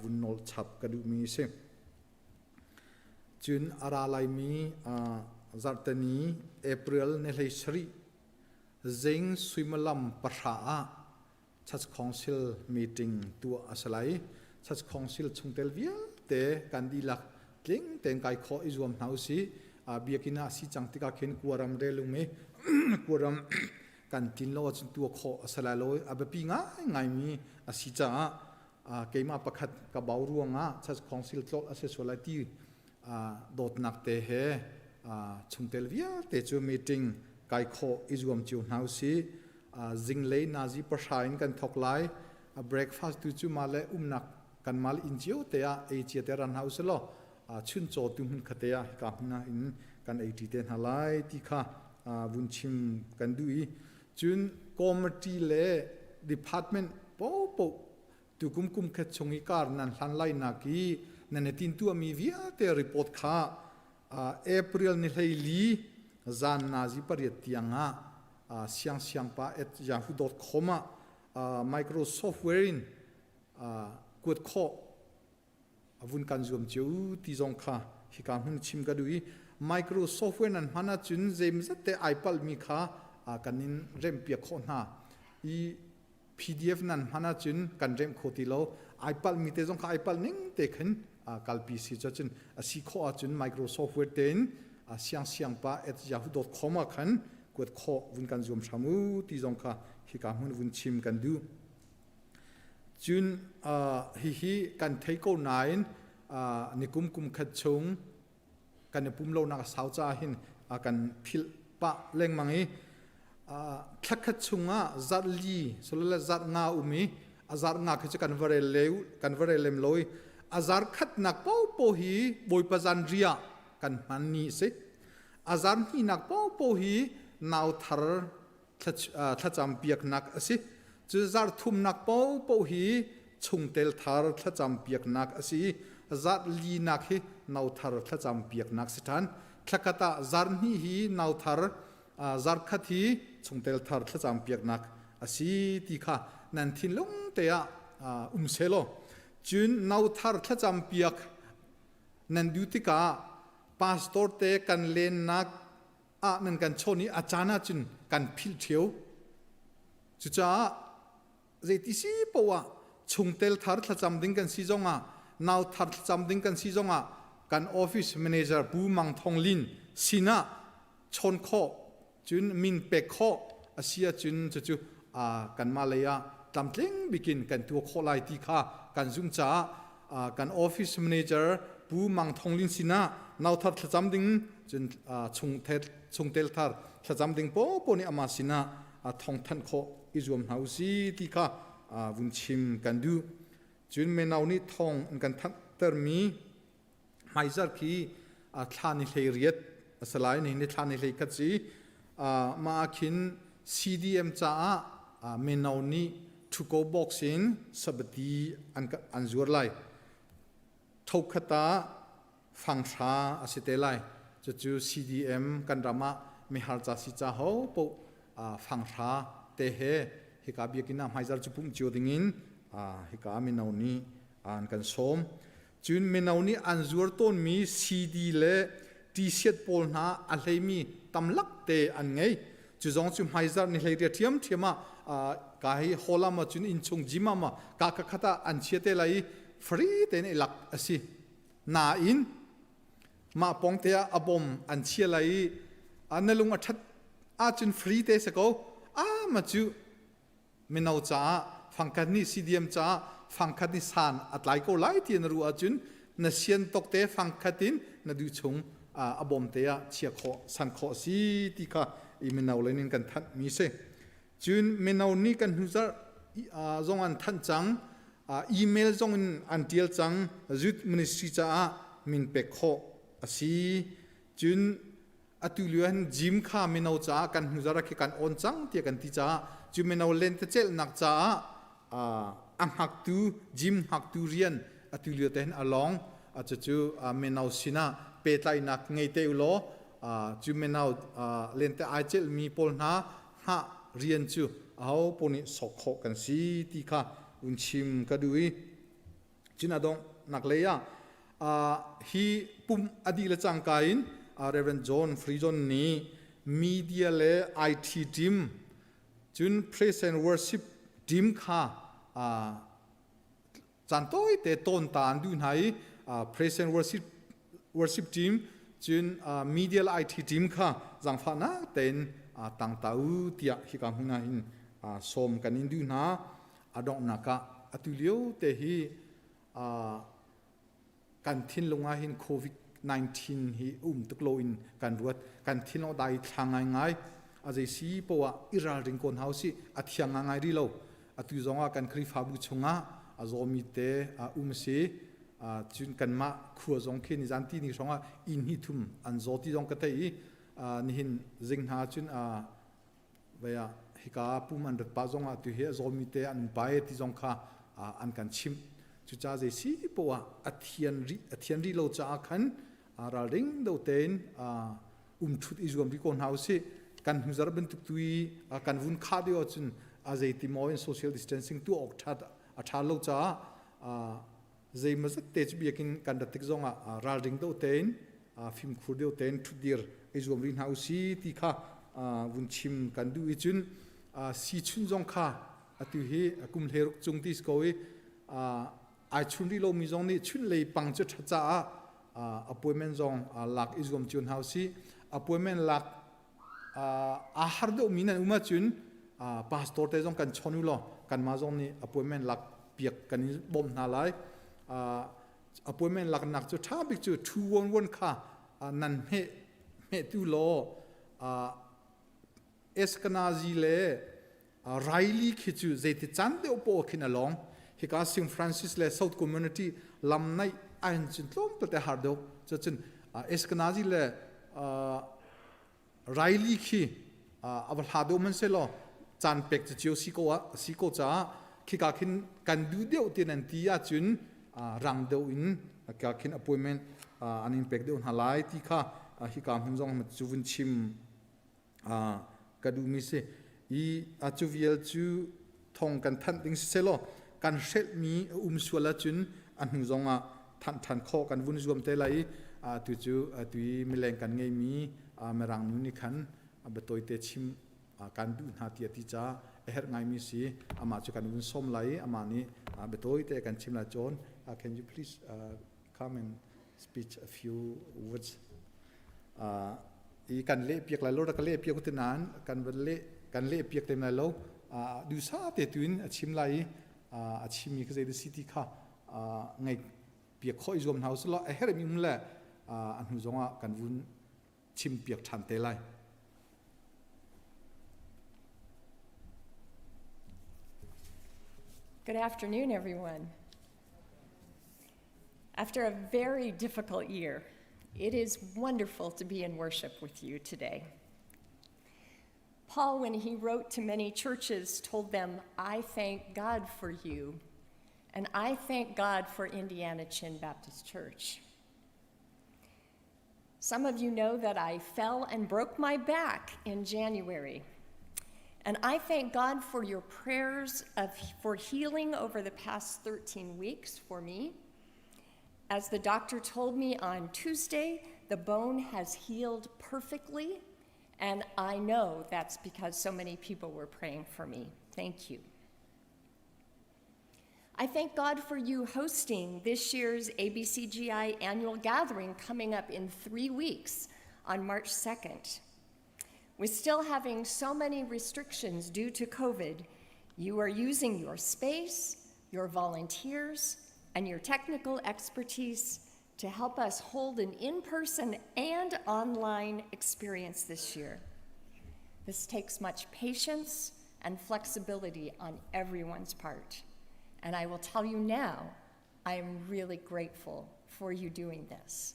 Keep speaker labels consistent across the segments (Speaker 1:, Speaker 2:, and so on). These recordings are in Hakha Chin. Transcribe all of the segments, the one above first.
Speaker 1: vun nawl chap ka duhmi a si. Cun a ra laimi zarhteni April ni 17 zing suimilam 9 ah Church Council meeting tuah a si lai. Church Council chungtel vialte kan dihlak tling tein kai khawh i zuam hna usih. Biakinn ah si cang tikah khin kuaram relung i kuaram kan tlin lo ahcun tuah khawh a si lai lo. A biapi ngaingaimi a si caah keimah pakhat ka bau ruangah Church Council tlawlh a si sual lai ti dawtnak te he chungtel vialte cu meeting kai khawh i zuam cio hna usih. Zinglei nazi 9 in kan thawk lai. Breakfast tu cu mah le umnak kanmah le inn cio te ah ei cia te ran hna usih law chuncaw tu hmun khate ah hika hmun ah in kan ei ṭi te hna lai ti kha vun chim kan duh i cun committee le department popoh tukum kum khat chung i kar nan hlan lai nak i nan i tin tuahmi vialte report kha April ni 14 zan nazi 8 tiang ah siangsiangpa at yahoo.com ah Microsoft Word in kuat khawh a vun kan zuam cio ti zong kha hika hmun chim ka duh i Microsoft Word nan hman ahcun zeimzat te ai palhmi kha kan in remhpiak khawh hna i PDF nan hman ahcun kan remh kho ti lo. Ai palhmi te zong kha ai palh ning te khin kalpi si cun a si khawh ahcun Microsoft Word tein siangsiangpa at yahoo.com ah khan kuat khawh vun kan zuam hram u ti zong kha hika hmun vun chim kan duh. Cun hihi kan thei ko nain nikum kum khat chung kan i pum lonak a sau caah hin a kan philh pah lengmang i thla khat chungah zarh li solole zarh nga um i a zarh nga khi cu kan va rel leu kan va rel lem lo i a zarh khatnak popo hi Bawipa zan ria kan hman ni a si. A zarh hnihnak popo hi nau thar thlacam piaknak a si. Cu zarh thumnak paohpaoh hi chungtel thar thlacam piaknak a si i zarh linak hi no thar thlacam piaknak si ṭhan. Thlakhat ah zarh hnih hi no thar, zarh khat hi chungtel thar thlacam piaknak a si ti kha nan thinlung te ah um selaw cun no thar thlacam piak nan duh tikah pastor te kan lennak ah nan kan chawn i a caan ahcun kan philh ṭheo. Cucaah zeiti si poah chungtel thar thlacam ding kan si zongah nau thar thlacam ding kan si zongah kan office manager Pu Mang Thong Lin sinah chawn khawh cun min pek khawh a si ahcun cucu kanmah lei ah tlamtling bikin kan tuah khawh lai ti kha kan zumh caah kan office manager Pu Mang Thong Lin sinah nauthar thlacam ding cun chungtel thar thlacam ding popo nih amah sinah thong thanh khawh i zuam hna usi ti kha vun chim kan duh. Cun meno nih thong an kan thanhtermi hmaizarh khi thla ni 18 a si lai, ni thla ni 21 si. Mah ah khin CDM caah meno nih Thuko box in sabati an zuar lai. Thokhat ah fanghra a si te lai. Cucu CDM kan ram ah mihar ca si ca ho poh fanghra te he hika biakinn ah hmaizar cu pumh cio ding in hika mino nih an kan sawm. Cun mino nih an zuar tawnmi CD le T-shirt pawl hna a hleimi tamlak te an ngei. Cu zong cu hmaizarh ni 18 ṭhiamṭhiam ah ka hi hall ah maw cun innchung gym ah maw ka ka khat ah an chia te lai i free tein i lak a si. Nain mah pong te ah a bom an chia lai i na lung a ṭhat ahcun free te si ko. Ah ma cu mino caah fangkhat nih CDM caah fangkhat nih san a tlai ko lai ti na ruah ahcun na sian tok te fangkhat in na duh chung a bawm te ah chia khawh san khawh si ti kha i mino len in kan thanh mi si. Cun mino nih kan hnu zarh zong an thanh cang, email zong in an tial cang, youth ministry caah min pek khawh a si. Cun atu lio hin gym kha mino caah kan hnu zarh khi kan on cang tiah kan ti caah cu mino lentecelhnak caah a hngaktu gym hngaktu rian atu lio te hin a lawng. Cucu mino sinah pehtlaihnak ngei te u law cu mino lente ai celhmi pawl hna hngah rian cu aho paoh nih sok khawh kan si ti kha un chim ka duh i. Cun a donghnak lei ah hi pum a dih le cangka in Reverend John Frijon nih media le IT team cun praise and worship team kha caan tawite tawn ta an duh hna i praise and worship worship team cun media le IT team kha zaangfahnak tein tang ta u tiah hika hmun ah hin sawm kan in duh hna. A donghnak ah atu lio te hi kan thinlung ah hin COVID-19 hi um tuk lo in kan ruat. Kan thinlung dai thla ngaingai. A zei si poah i ralring ko hna usih. A thiang ngai rih lo. Atu zong ah kan Khrihfabu chungah a zawmi te um si. Cun kanmah khua zong khi nizan ti ni hrawng ah inn hi thum an zaw ti zong ka thei i nihin zing hna cun vei ah hika pum an rat pah zong ah tu hi a zawmi te an pa e ti zong kha an kan chimh. Cucaah zei si poah a thian rih a thian rih lo caah khan ralring do tein um ṭhut i zuam rih ko hna usih. Kan hnuzar bantuk tu i kan vun khah deuh ahcun a zeiti maw in social distancing tuah awk ṭhat a ṭha lo caah zeimawzat te cu biakinn kan rat tik zongah ralring deuh tein fimkhur deuh tein ṭhutdir i zuam rih hna usih ti kha vun chim kan duh i cun si chun zong kha atu hi kum hleiruk cung ti si ko i ai chun rih lomi zong nih chun lei pang cu ṭhat caah appointment zong lak i zuam cio hna usih. Appointment lak aa har deuhmi nan um ahcun pastor te zong kan chawn u law kanmah zong nih appointment lak piak kan in bawmh hna lai. Appointment laknak cu ṭha bik cu 211 kha nan hmeh hmehtu law Eskenazi le Riley khi cu zeiti caan deuh poah khin a lawng. Hika St. Francis le South Community lam naih ahhin cun tlawmpal har deuh. Cucun Eskenazi le Riley khi a va hla deuh hmanhsehlaw caan pek cu cio si ko ah si ko caah khika khin kan duh deuh ti nan ti ahcun rang deuh in ka khin appointment an in pek deuh hna lai ti kha hika hmun zong cu vun chim ka duhmi si i cu vial cu thong kan thanh ding siselaw kan hrelhmi a um sual ahcun a hnu zongah thanh ṭhan khawh kan vun zuam te lai i tu cu tu i mileng kan ngeimi mirang nu nih khan biatawi te chim kan duh hna ti a ti caah a herh ngaimi si amah cu kan vun sawm lai i amah nih biatawi te kan chim lai. John, can you please come and speech a few words? I kan leh piak lai lo, rak ka leh piak ti nain kan van leh kan leh piak lem lai lo. Dusa te tu in a chim lai i a chimmi kha zei si ti kha ngei piak khawh i zuam hna usih law a herhmi um le a hnu zongah kan vun chim piak ṭhan te lai.
Speaker 2: Good afternoon, everyone. After a very difficult year, it is wonderful to be in worship with you today. Paul, when he wrote to many churches, told them, I thank God for you, and I thank God for Indiana Chin Baptist Church. Some of you know that I fell and broke my back in January. And I thank God for your prayers of, for healing over the past 13 weeks for me. As the doctor told me on Tuesday, the bone has healed perfectly, and I know that's because so many people were praying for me. Thank you. I thank God for you hosting this year's ABCGI annual gathering coming up in 3 weeks on March 2nd. With still having so many restrictions due to COVID, you are using your space, your volunteers, and your technical expertise to help us hold an in-person and online experience this year. This takes much patience and flexibility on everyone's part. And I will tell you now, I am really grateful for you doing this.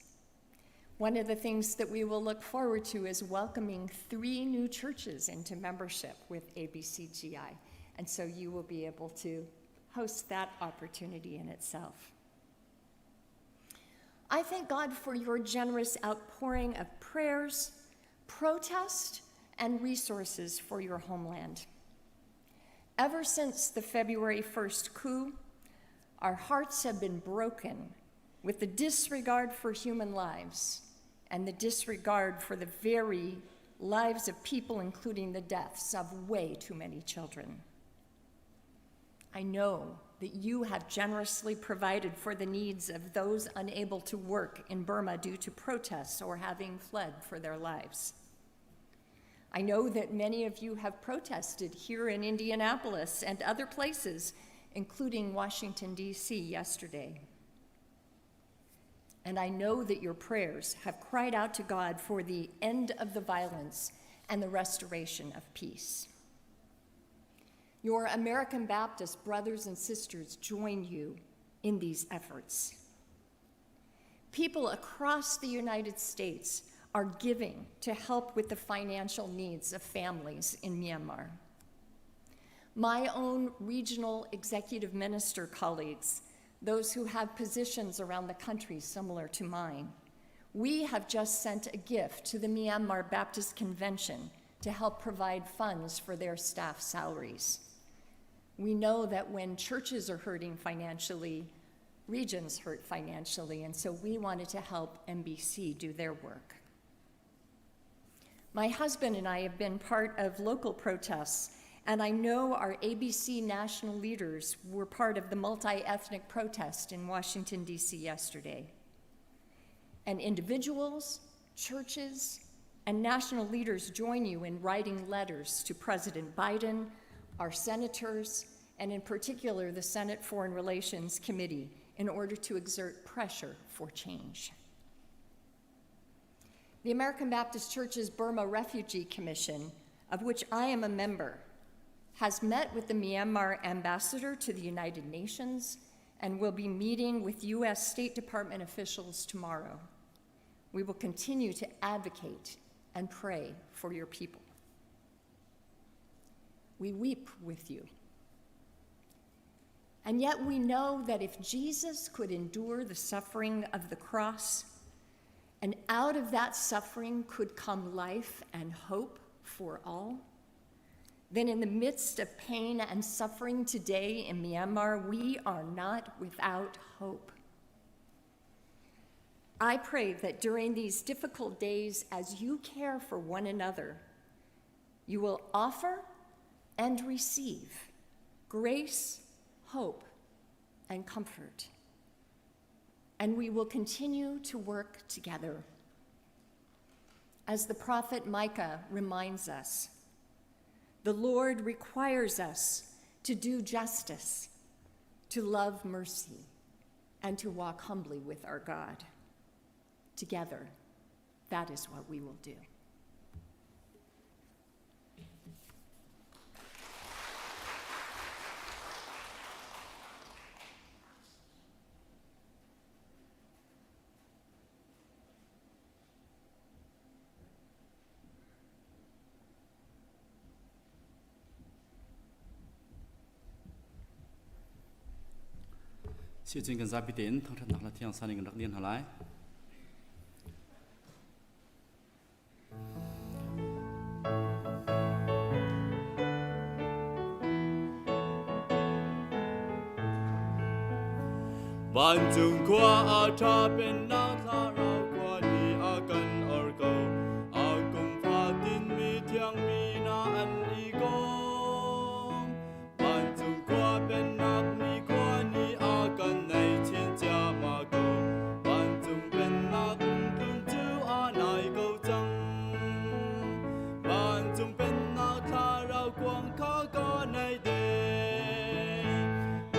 Speaker 2: One of the things that we will look forward to is welcoming 3 new churches into membership with ABCGI. And so you will be able to host that opportunity in itself. I thank God for your generous outpouring of prayers, protest, and resources for your homeland. Ever since the February 1st coup, Our hearts have been broken with the disregard for human lives and the disregard for the very lives of people, including the deaths of way too many children. I know that you have generously provided for the needs of those unable to work in Burma due to protests or having fled for their lives. I know that many of you have protested here in Indianapolis and other places, including Washington, D.C. yesterday. And I know that your prayers have cried out to God for the end of the violence and the restoration of peace. Your American Baptist brothers and sisters join you in these efforts. People across the United States are giving to help with the financial needs of families in Myanmar. My own regional executive minister colleagues, those who have positions around the country similar to mine, we have just sent a gift to the Myanmar Baptist Convention to help provide funds for their staff salaries. We know that when churches are hurting financially, regions hurt financially, and so we wanted to help MBC do their work. My husband and I have been part of local protests, and I know our ABC national leaders were part of the multi ethnic protest in Washington, D.C. yesterday. And individuals, churches, and national leaders join you in writing letters to President Biden, our senators, and in particular the Senate Foreign Relations Committee in order to exert pressure for change. The American Baptist Church's Burma Refugee Commission, of which I am a member, has met with the Myanmar ambassador to the United Nations and will be meeting with U.S. State Department officials tomorrow. We will continue to advocate and pray for your people. We weep with you. And yet we know that if Jesus could endure the suffering of the cross, and out of that suffering could come life and hope for all, then in the midst of pain and suffering today in Myanmar, we are not without hope. I pray that during these difficult days, as you care for one another, you will offer and receive grace, hope, and comfort. And we will continue to work together. As the prophet Micah reminds us, the Lord requires us to do justice, to love mercy, and to walk humbly with our God. Together, that is what we will do.
Speaker 3: Sicun kan zapi tein thangṭhatnak hla thiang san in kan rak dir hna lai.
Speaker 4: Vancung khua a ṭha pennak thlarau khua nih a kan or ko. A kum fatin mi thiang mi hna an i kom. Vancung khua pennak ni khua nih a kan nei chin ciahmah ko. Vancung pennak tlun cu a nai ko cang. Vancung pennak thlarau kuang kha ka nei deng.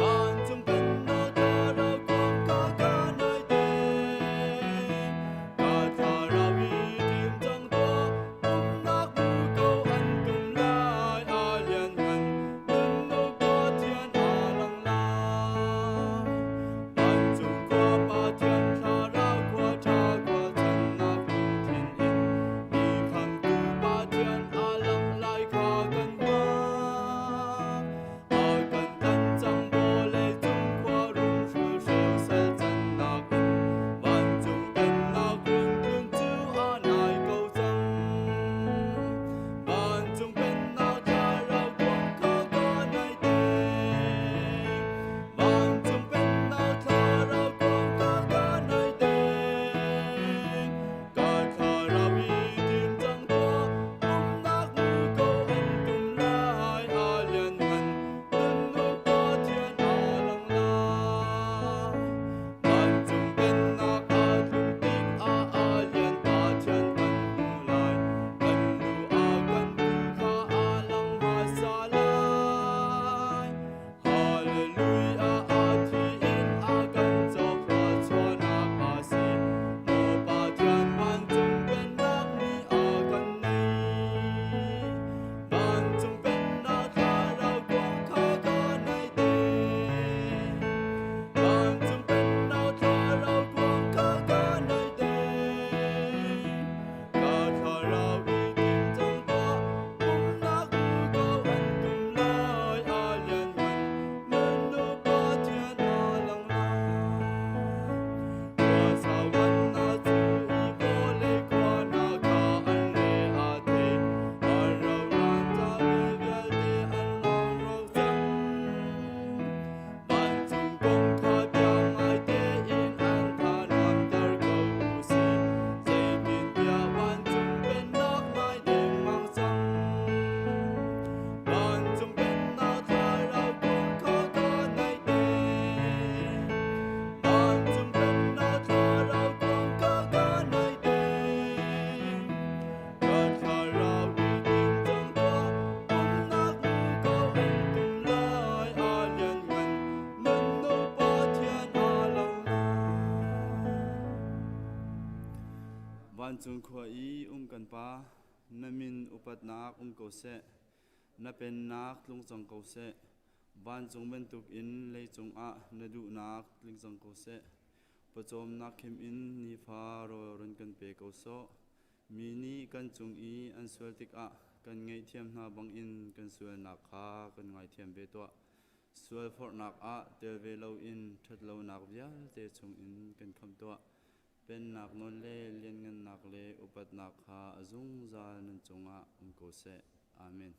Speaker 4: Vancung pennak thlarau kuang kha ka nei deng. Vancung khua i um kan Pa, na min upatnak um ko seh. Na pennak tlung cang ko seh. Vancung bantukin leicung ah na duhnak tling cang ko seh. Pawcawmnak khim in nifa rawl run kan pe ko sawh. Mi nih kan cung i an sual tikah kan ngaihthiam hna bangin kan sualnak kha kan ngaithiam ve tuah. Sual forhnak ah tel ve loin ṭhatlonak vialte chungin kan khamh tuah. Pennak nawl le lianngannak le upatnak kha a zungzal nan cungah um ko seh. Amen.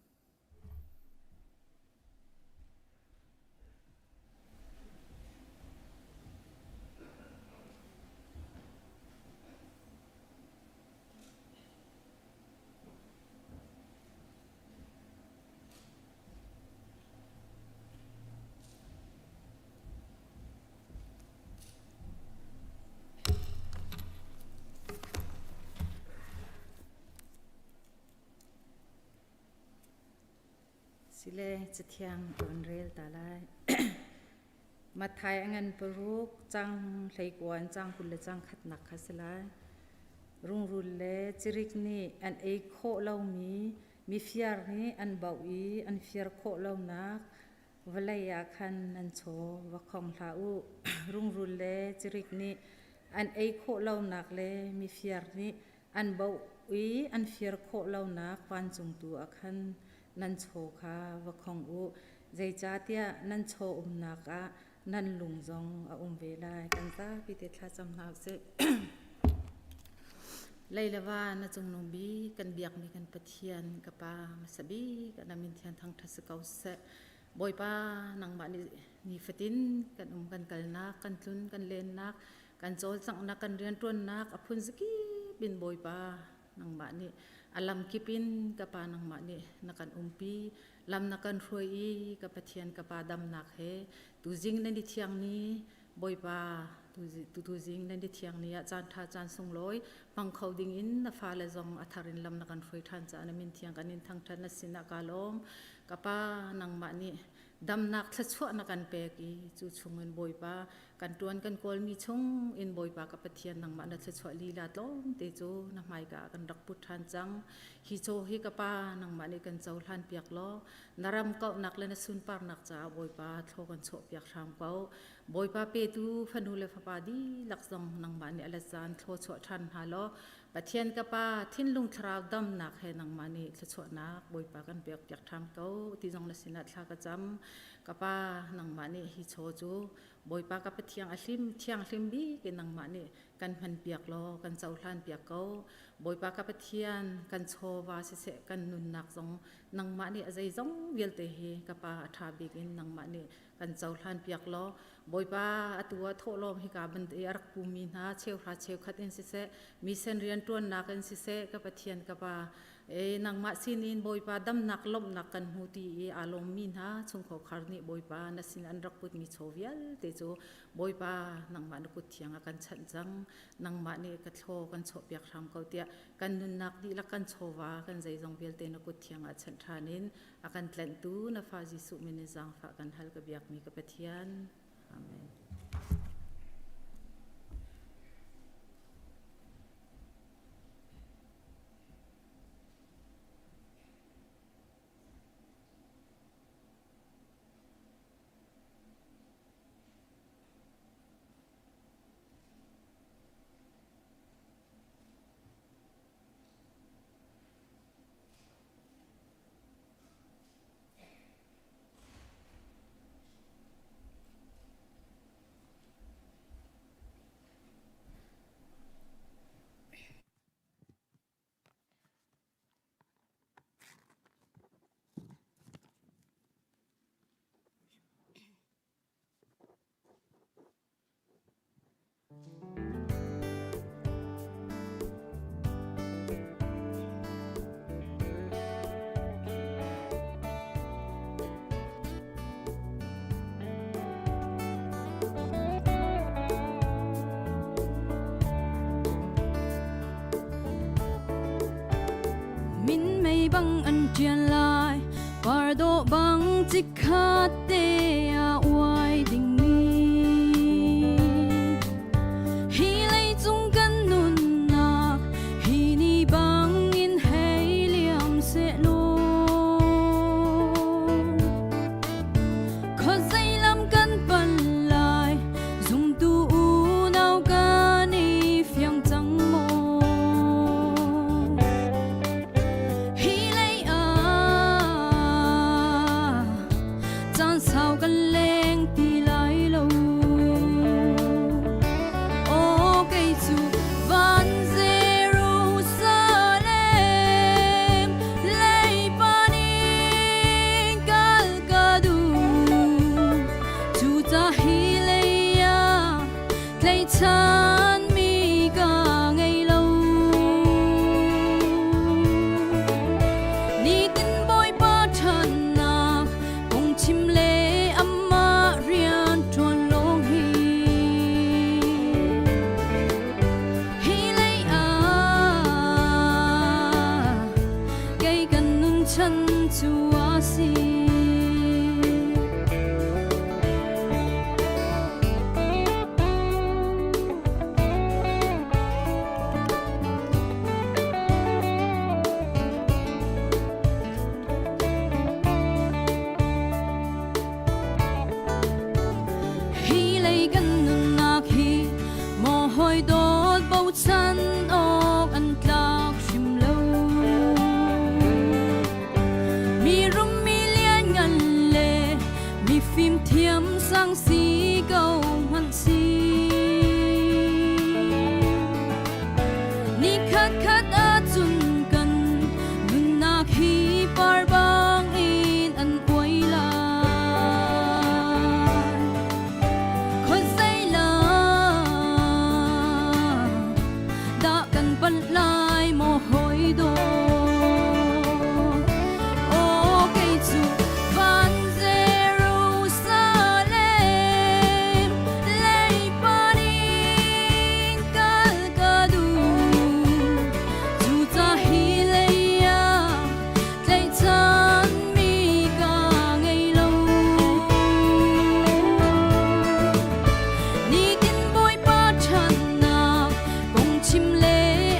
Speaker 5: Sile cathiang ka van rel ta lai. Matthai a ngan paruk cang hleikuan cang 20 le cang khatnak kha si lai. Rungrul le cirik nih an ei khawh lomi Mifiar nih an baoh i an fir khawh lonak vawlei ah khan nan chaw va khong hlah u. Rungrul le cirik nih an ei khawh lonak le mifiar nih an baoh i an fir khawh lonak vancung tu ah khan nan chaw kha va khong u. Zeicahtiah nan chaw umnak ah nan lung zong a um ve lai. Kan zapi te thlacam hna usih. Lei le va na cungnung bik kan biakmi kan Pathian ka Pa hmasa bik na min thian thangṭhat si ko seh. Bawipa nangmah nih nifatin kan um kan kalnak kan tlun kan lennak kan cawlcanghnak kan rianṭuannak a phun zakip in Bawipa nangmah nih a lamkip in ka Pa nangmah nih na kan umpi lam na kan hruai i ka Pathian ka Pa damnak he tuzing nan i thiang ni Bawipa tuzing nan i thiang ni ah caan ṭha caan sunglawi hmang kho ding in na fale zong a thar in lam na kan hruai ṭhan caah na min thiang kan in thangṭhat na sinah kaa lawm ka Pa nangmah nih damnak thluachuah na kan pek i cu chungin Bawipa kan ṭuan kan kawlmi chung in Bawipa ka Pathian nangmah na thluachuah lila tlawmte cu na hmaika ah kan rak put ṭhan cang hi chaw hi ka Pa nangmah nih kan cohlan piak law na ram kauhnak le na sunparnak caah Bawipa thlaw kan chuah piak hram ko Bawipa petu fanu le fapa dihlak zong nangmah nih a let zan thlaw chuah ṭhan hna law Pathian ka Pa thinlung thlarau damnak he nangmah nih thluachuahnak Bawipa kan pek piak ṭhan ko ti zong na sinah thla ka cam ka Pa nangmah nih hi chaw cu Bawipa ka Pathian a hlim thianghlim bik in nangmah nih kan hman piak law kan cohlan piak ko Bawipa ka Pathian kan chawva siseh kan nunnak zong nangmah nih a zeizong vialte hi ka Pa a ṭha bik in nangmah nih kan cohlan piak law Bawipa atu ah thawhlawm hika bantuk i a rak pumi hna cheuhra cheukhat in siseh misen rianṭuannak in siseh ka Pathian ka Pa e nangmah sinin Bawipa damnak lawmhnak kan hmu ti i aa lawmmi hna chungkhar nih Bawipa na sin an rak putmi chaw vialte cu Bawipa nangmah na kut thiang a kan chanh cang nangmah nih ka thlaw kan chawhpiak hram ko tiah kan nunnak dihlak kan chawva kan zeizong vialte na kut thiang ah chanh ṭhan in a kan tlenhtu na fa Jesuh min in zaangfah kan hal ka biakmi ka Pathian. Amen.
Speaker 6: Min mei bang an ṭian lai par dawh bang chikkhat te ah uai dingmi hi leicung kan nunnak hi. Tlaihchanmi ka ngei lo. Nitin Bawipa ṭhatnak kong chim le amah rian ṭuan lawng hi. Hi lei ah kei kan nun chan cu a si. Hi lei kan nunnak hi maw hawi dawt bochan awk an tlak hrim lo. Mi rum mi lianngan le mi fimthiam sang si ko hmanh si. Ni khat khat ahcun kan nunnak hi par bang in an uai lai. Khuazei lam dah kan panh lai maw hawi dawt? Aw kei cu van Jerusalem lei panin kal ka duh. Cuca hi lei ah tlaihchanmi ka ngei lo. Nitin Bawipa ṭhatnak kong chim le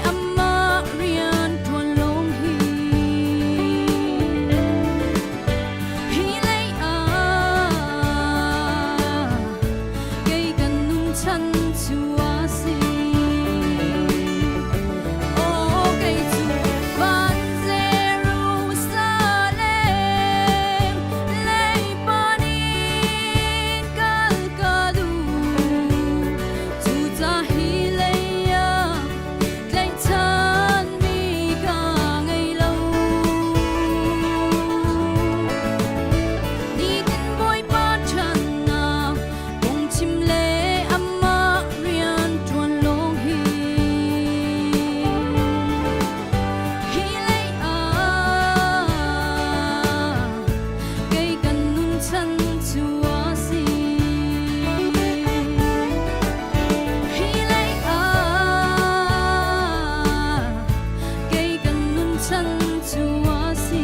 Speaker 6: amah rian ṭuan lawng hi. Hi lei ah kei kan nun chan cu a si. Aw kei cu van Jerusalem lei panin kal ka duh. Cuca hi lei ah tlaihchanmi ka ngei lo. Nitin Bawipa ṭhatnak kong chim le amah rian ṭuan lawng hi. Hi lei ah kei kan nun chan cu a si. Hi lei ah kei kan nun chan cu a si.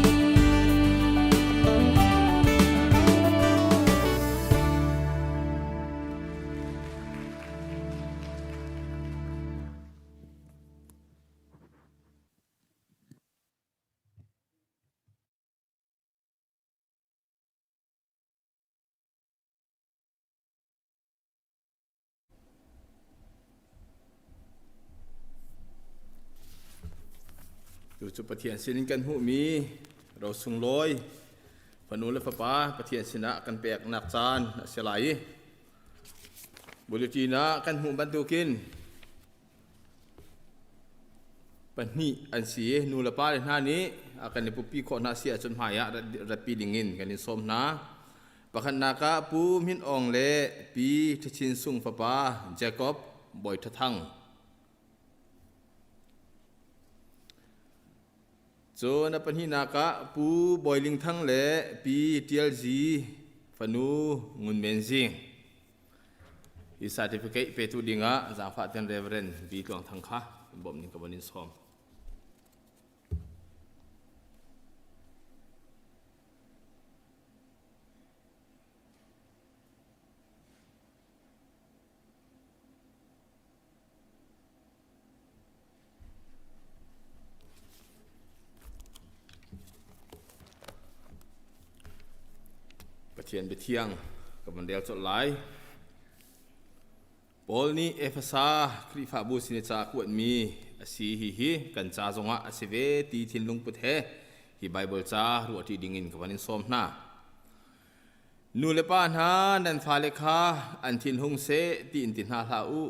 Speaker 4: Tu cu Pathian sinin kan hmuhmi ro sunglawi fanu le fapa Pathian sinah kan peknak caan a si lai i bulletin ah kan hmuh bantukin pahnih an si i nu le pa le hna nih a kan i putpi khawh hna si ahcun hmai ah ratpi dingin kan in sawm hna. Pakhatnak ah Pu Hmin Aung le Pi Ṭhachin Sung fapa Jacob Bawi Ṭha Thang. Cun a pahnihnak ah Pu Bawi Ling Thang le Pi Ṭial Zi fanu Ngun Men Zing. Hi certificate petu dingah zaangfah ten Reverend V Tluang Thang kha bawmh ning ka von in sawm. Pathian biathiang ka van rel colh lai. Paul nih Efesa Khrihfabu sin i ca a kuatmi a si hi hi kan ca zongah a si ve ti thinlung put he hi Baibal ca ruahṭi dingin ka van in sawm hna. Nu le pa hna nan fale kha an thinhung seh tiin ti hna hlah u.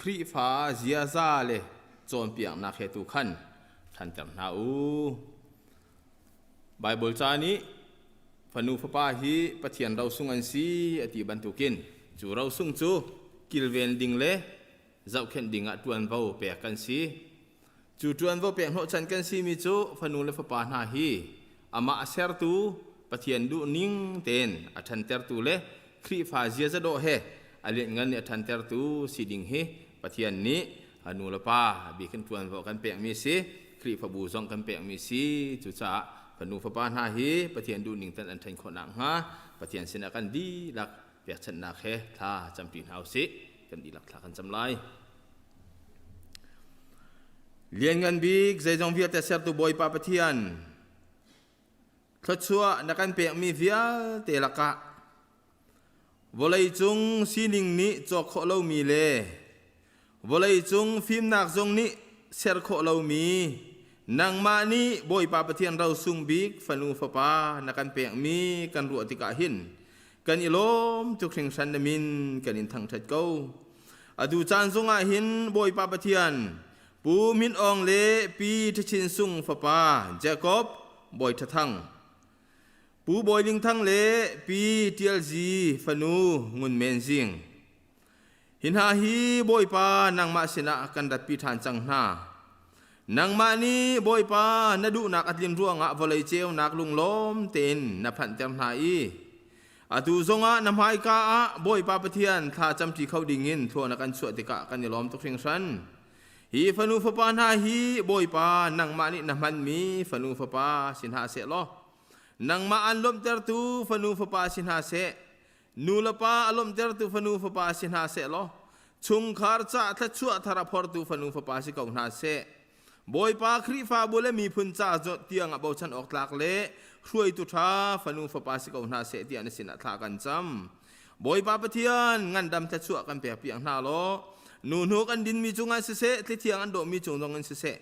Speaker 4: Khrihfa ziaza le cawnpiaknak he tu khan ṭhanter hna u. Baibal ca nih fanu fapa hi Pathian rosung an si a ti bantukin cu rosung cu kilven ding le
Speaker 7: zohkhenh dingah ṭuanvo pek kan si. Cu ṭuanvo pek hnawhchan kan simi cu fanu le fapa hna hi amah a sertu Pathian duhning tein a ṭhantertu le Khrihfa ziaza dawh he a lianngan i a ṭhantertu si ding hi Pathian nih a nu le pa bik in ṭuanvo kan pekmi si, Khrihfabu zong kan pekmi si. Cucaah fanu fapa hna hi Pathian duhning ten an ṭhen khawh nakhnga Pathian sinah kan dihlak pekchanhnak he thla camṭi hna usih. Kan dihlak thla kan cam lai. Lianngan bik zeizong vialte sertu Bawipa Pathian, thluachuah na kan pekmi vialte lakah vawleicung sining nih cawk khawh lomi le vawleicung fimnak zong nih ser khawh lomi nangmah nih Bawipa Pathian rosung bik fanu fapa na kan pekmi kan ruah tikah hin kan i lawm tuk hringhran na min kan in thangṭhat ko. Atu caan zongah hin Bawipa Pathian Pu Min Aung le Pi Ṭhachin Sung fapa Jacob Bawi Ṭha Thang, Pu Bawi Ling Thang le Pi Ṭial Zi fanu Ngun Men Zing. Hi hna hi Bawipa nangmah sinah kan ratpi ṭhan cang hna. Nangmah nih Bawipa na duhnak a tlin ruangah vawlei ceunak lunglawm tein na phanhter hna i atu zongah na hmaika ah Bawipa Pathian thla camṭi kho dingin thlua na kan chuah tikah kan i lawm tuk hringhran. Hi fanu fapa hna hi Bawipa nangmah nih na hmanmi fanu fapa si hna seh law nangmah an lawmhtertu fanu fapa si hna seh nu le pa a lawmhtertu fanu fapa si hna seh law chungkhar ca thluachuah thar a phortu fanu fapa si ko hna seh. Bawipa Khrihfabu le miphun ca tiang ah bochan awk tlak le hruaitu ṭha fanu fapa si ko hna seh tiah na sinah thla kan cam. Bawipa Pathian ngandam thluachuah kan pek piak hna law nu hnuk an dinmi cungah siseh thlithiang an dawhmi cung zong in siseh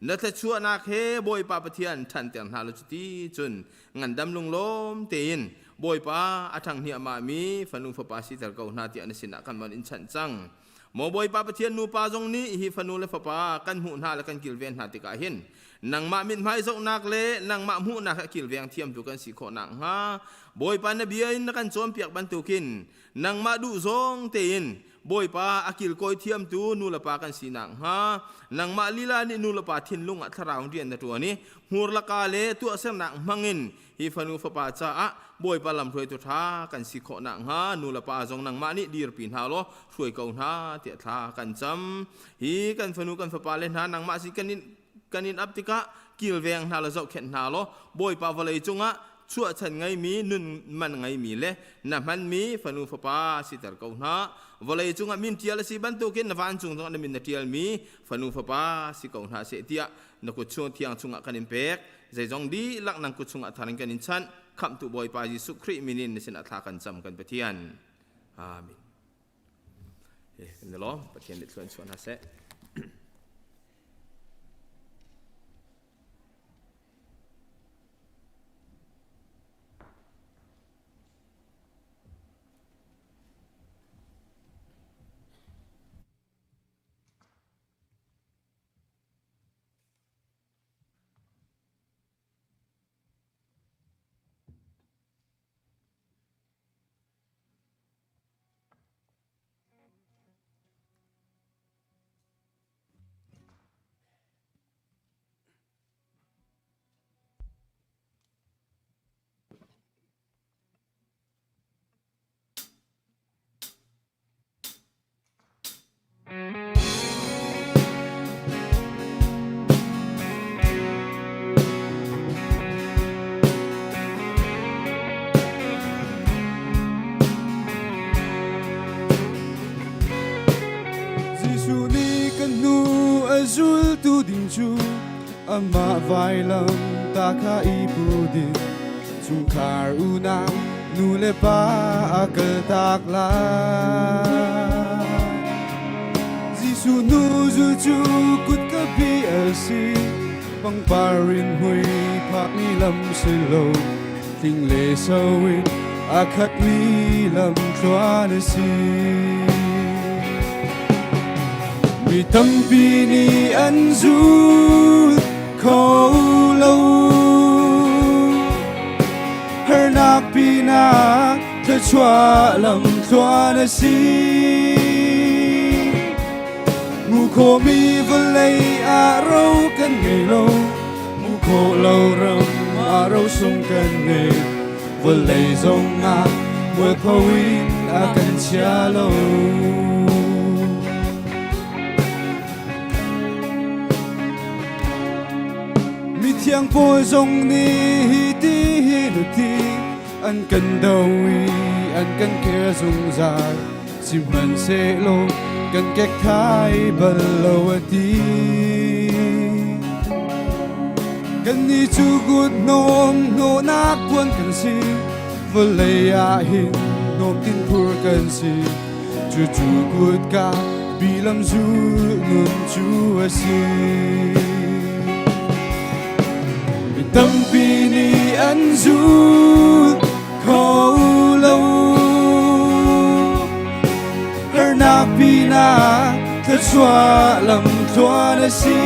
Speaker 7: na thluachuahnak he Bawipa Pathian ṭhanter hna law cuti cun ngandam lunglawm tein Bawipa a ṭhang hniahmahmi fanu fapa siter ko hna tiah na sinah kan von in chanh cang. Maw Bawipa Pathian nupa zong nih hi fanu le fapa kan hmuh hna le kan kilven hna tikah hin nangmah mithmai zohnak le nangmah hmuhnak he kilveng thiamtu kan si khawh nakhnga Bawipa na bia in na kan cawnpiak bantukin nangmah duh zawng tein Bawipa a kilkawi thiamtu nu le pa kan si nakhnga nangmah lila nih nu le pa thinlung ah thlarau rian na ṭuan i hmur laka le tuahsernak hmangin hi fanu fapa caah Bawipa lamhruaitu ṭha kan si khawh nakhnga nu le pa zong nangmah nih dirpi hna law hruai ko hna tiah thla kan cam. Hi kan fanu kan fapa le hna nangmah sin kan in ap tikah kilveng hna le zohkhenh hna law Bawipa vawlei cungah chuahchan ngeimi nun man ngeimi le na hmanmi fanu fapa siter ko hna. Vawlei cungah min ṭial a si bantukin na vancung zongah na min na ṭialmi fanu fapa si ko hna seh tiah na kut chung thiang chungah kan in pek. Zeizong dihlak nang kut chungah thar in kan in chanh. Khamhtu Bawipa Jesuh Khrih min in na sinah thla kan cam kan Pathian. Amen. Kan i lawm. Pathian nih thluan chuah hna seh.
Speaker 8: Jesuh nih kan hnu a zultu ding cu amah vailam ta kha i pu ding chungkhar unau nu le pa a kaltak lai. Jesuh nu zul cu kutka pi a si pangpar in mui phakmi lam si lo tling le so in a khatmi lam tluan a si. Mi tampi nih an zul kho lo harnak pinah thluachuah lam tluan a si. Mu khomi vawlei ah ro kan ngei lo, mu khawh lo ram ah ro sung kan ngei. Vawlei zong ah mualpho in a kan chia lo. Mithiang pawl zong nih hi ti hi na ti an kan do i an kan care zungzal. Sihmanhsehlaw kan kek thai bal lo a ti. Kannih cu kut hnawm hnawhnak puan kan si, vawlei ah hin hnawm tin phur kan si. Cucu kutka bilam zul nun cu a si. Mi tampi nih an zul kho lo. Harnak pinah thluachuah lam thluan a si.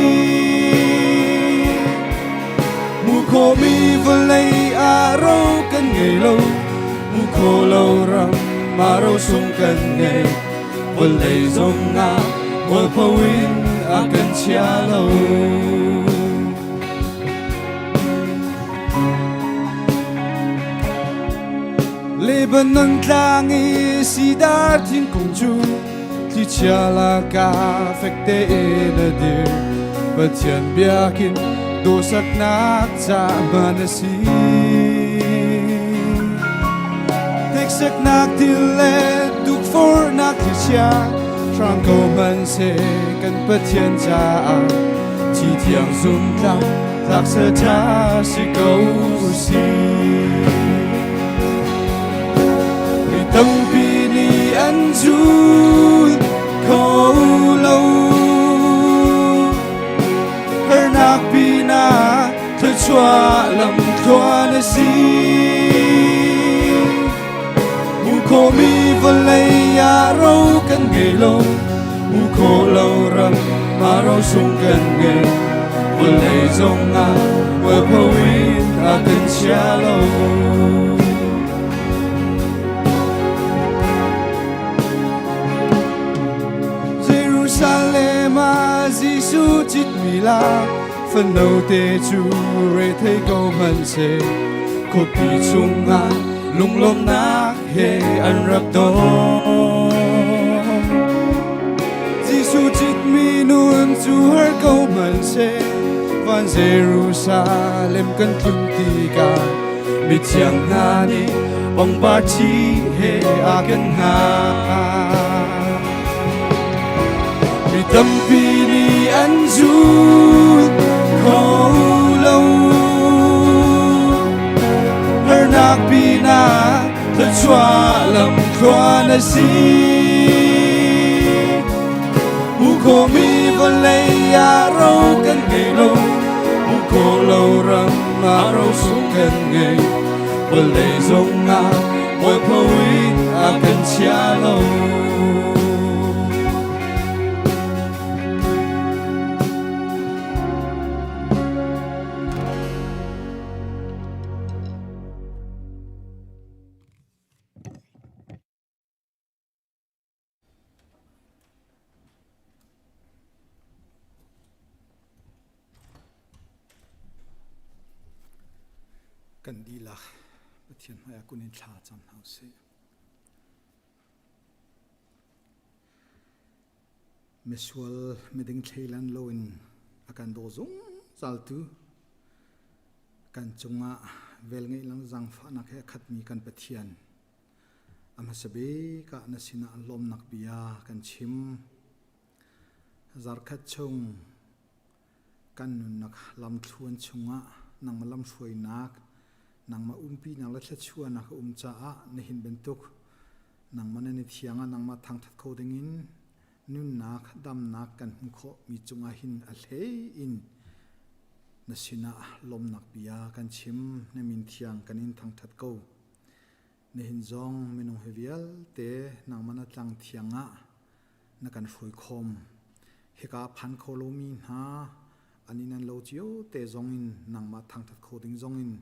Speaker 8: Mu khomi vawlei ah ro kan ngei lo, mu kho lo ram ah ro sung kan ngei. Vawlei zong ah mualpho in a kan chia lo. Lebanon tlang i sidar thingkung cu thlichia lakah fek tein a dir. Pathian biakinn dawhsaknak ca hman a si. Hneksaknak thil le tukforhnak thlichia hrang ko hmanhseh kan Pathian caah thi thiang zumtlak tlak ṭha si ko si. Mi tampi nih an zul kho lo. Harnak pinah thluachuah lam thluan a si. Mu khomi vawlei ah ro kan ngei lo, mu kho lo ram ah ro sung kan ngei. Vawlei zong ah mualpho in a kan chia lo. Jerusalem ah Jesuh citmi la fanote cu rethei ko hmanhseh khuapi chungah lunglawmhnak he an rak don. Jesuh citmi nun cu har ko hmanhseh van Jerusalem kan tlun tikah mithiang hna nih pangpar thi he a kan hngah. Mi tampi nih an zul kho lo. Harnak pinah thluachuah lam thluan a si. Mu khomi vawlei ah ro kan ngei lo, mu kho lo ram ah ro sung kan ngei. Vawlei zong ah mualpho in a kan chia lo.
Speaker 1: Kan dihlak Pathian hmaiah kun in thla cam hna usih. Misual miding thleilan loin a kan daw zungzaltu kan cungah velngeih lang zaangfahnak he a khatmi kan Pathian A hmasa bik ah na sinah lawmnak bia kan chim. Zarkhat chung kan nunnak lamthluan chungah nangmah lamhruainak, nangmah umpinak le thluachuahnak a um caah nihin bantuk nangmah nan i thiang ah nangmah thangṭhat kho dingin nunnak damnak kan hmuh khawh mi cungah hin a hlei in na sinah lawmnak bia kan chim. Na min thiang kan in thangṭhat ko. Nihin zong minung hi vialte nangmah na tlang thiang ah na kan hruai khawm. Hika phan kho lomi hna an in an lo cio te zong in nangmah thangthat kho ding zong in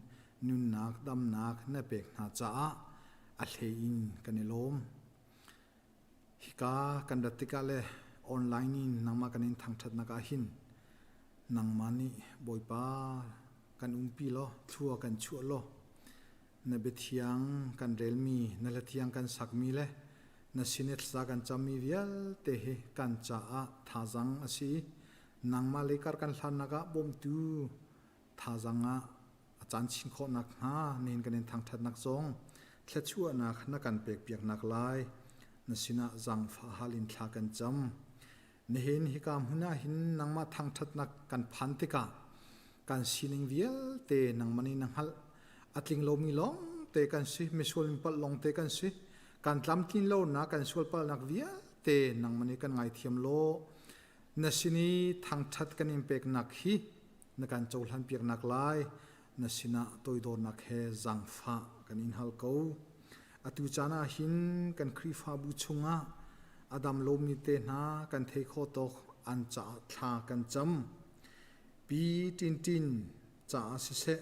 Speaker 1: nunnak damnak na pek hna caah a hlei in kan i lawm. Hika kan rat tikah le Online in nangmah kan in thangṭhatnak ah hin nangmah nih Bawipa kan umpi law thlua kan chuah law na biathiang kan relmi na hlathiang kan sakmi le na sin i thlaza kan cammi vialte hi kan caah thazang a si i nangmah lei kar kan hlannak ah bawmtu thazang ah a caan chin khawh nakhnga nihin kan in thangṭhatnak zong thluachuahnak na kan pekpiaknak lai na sinah zaangfah hal in thla kan cam. Nihin hika hmun ah hin nangmah thangṭhatnak kan phan tikah kan sining vialte nangmah nih na hngalh. A tling lomi lawngte kan si, misual mipalh lawngte kan si. Kan tlamtlin lonak, kan sualpalhnak vialte nangmah nih kan ngaithiam law na sin i thangṭhat kan in peknak hi na kan cohlan piaknak lai na sinah toidornak he zaangfah kan in hal ko. Atu caan ah hin kan Khrihfabu chungah a dam lomi te hna kan thei kho tawk an caah thla kan cam. Pi Tin Tin caah siseh,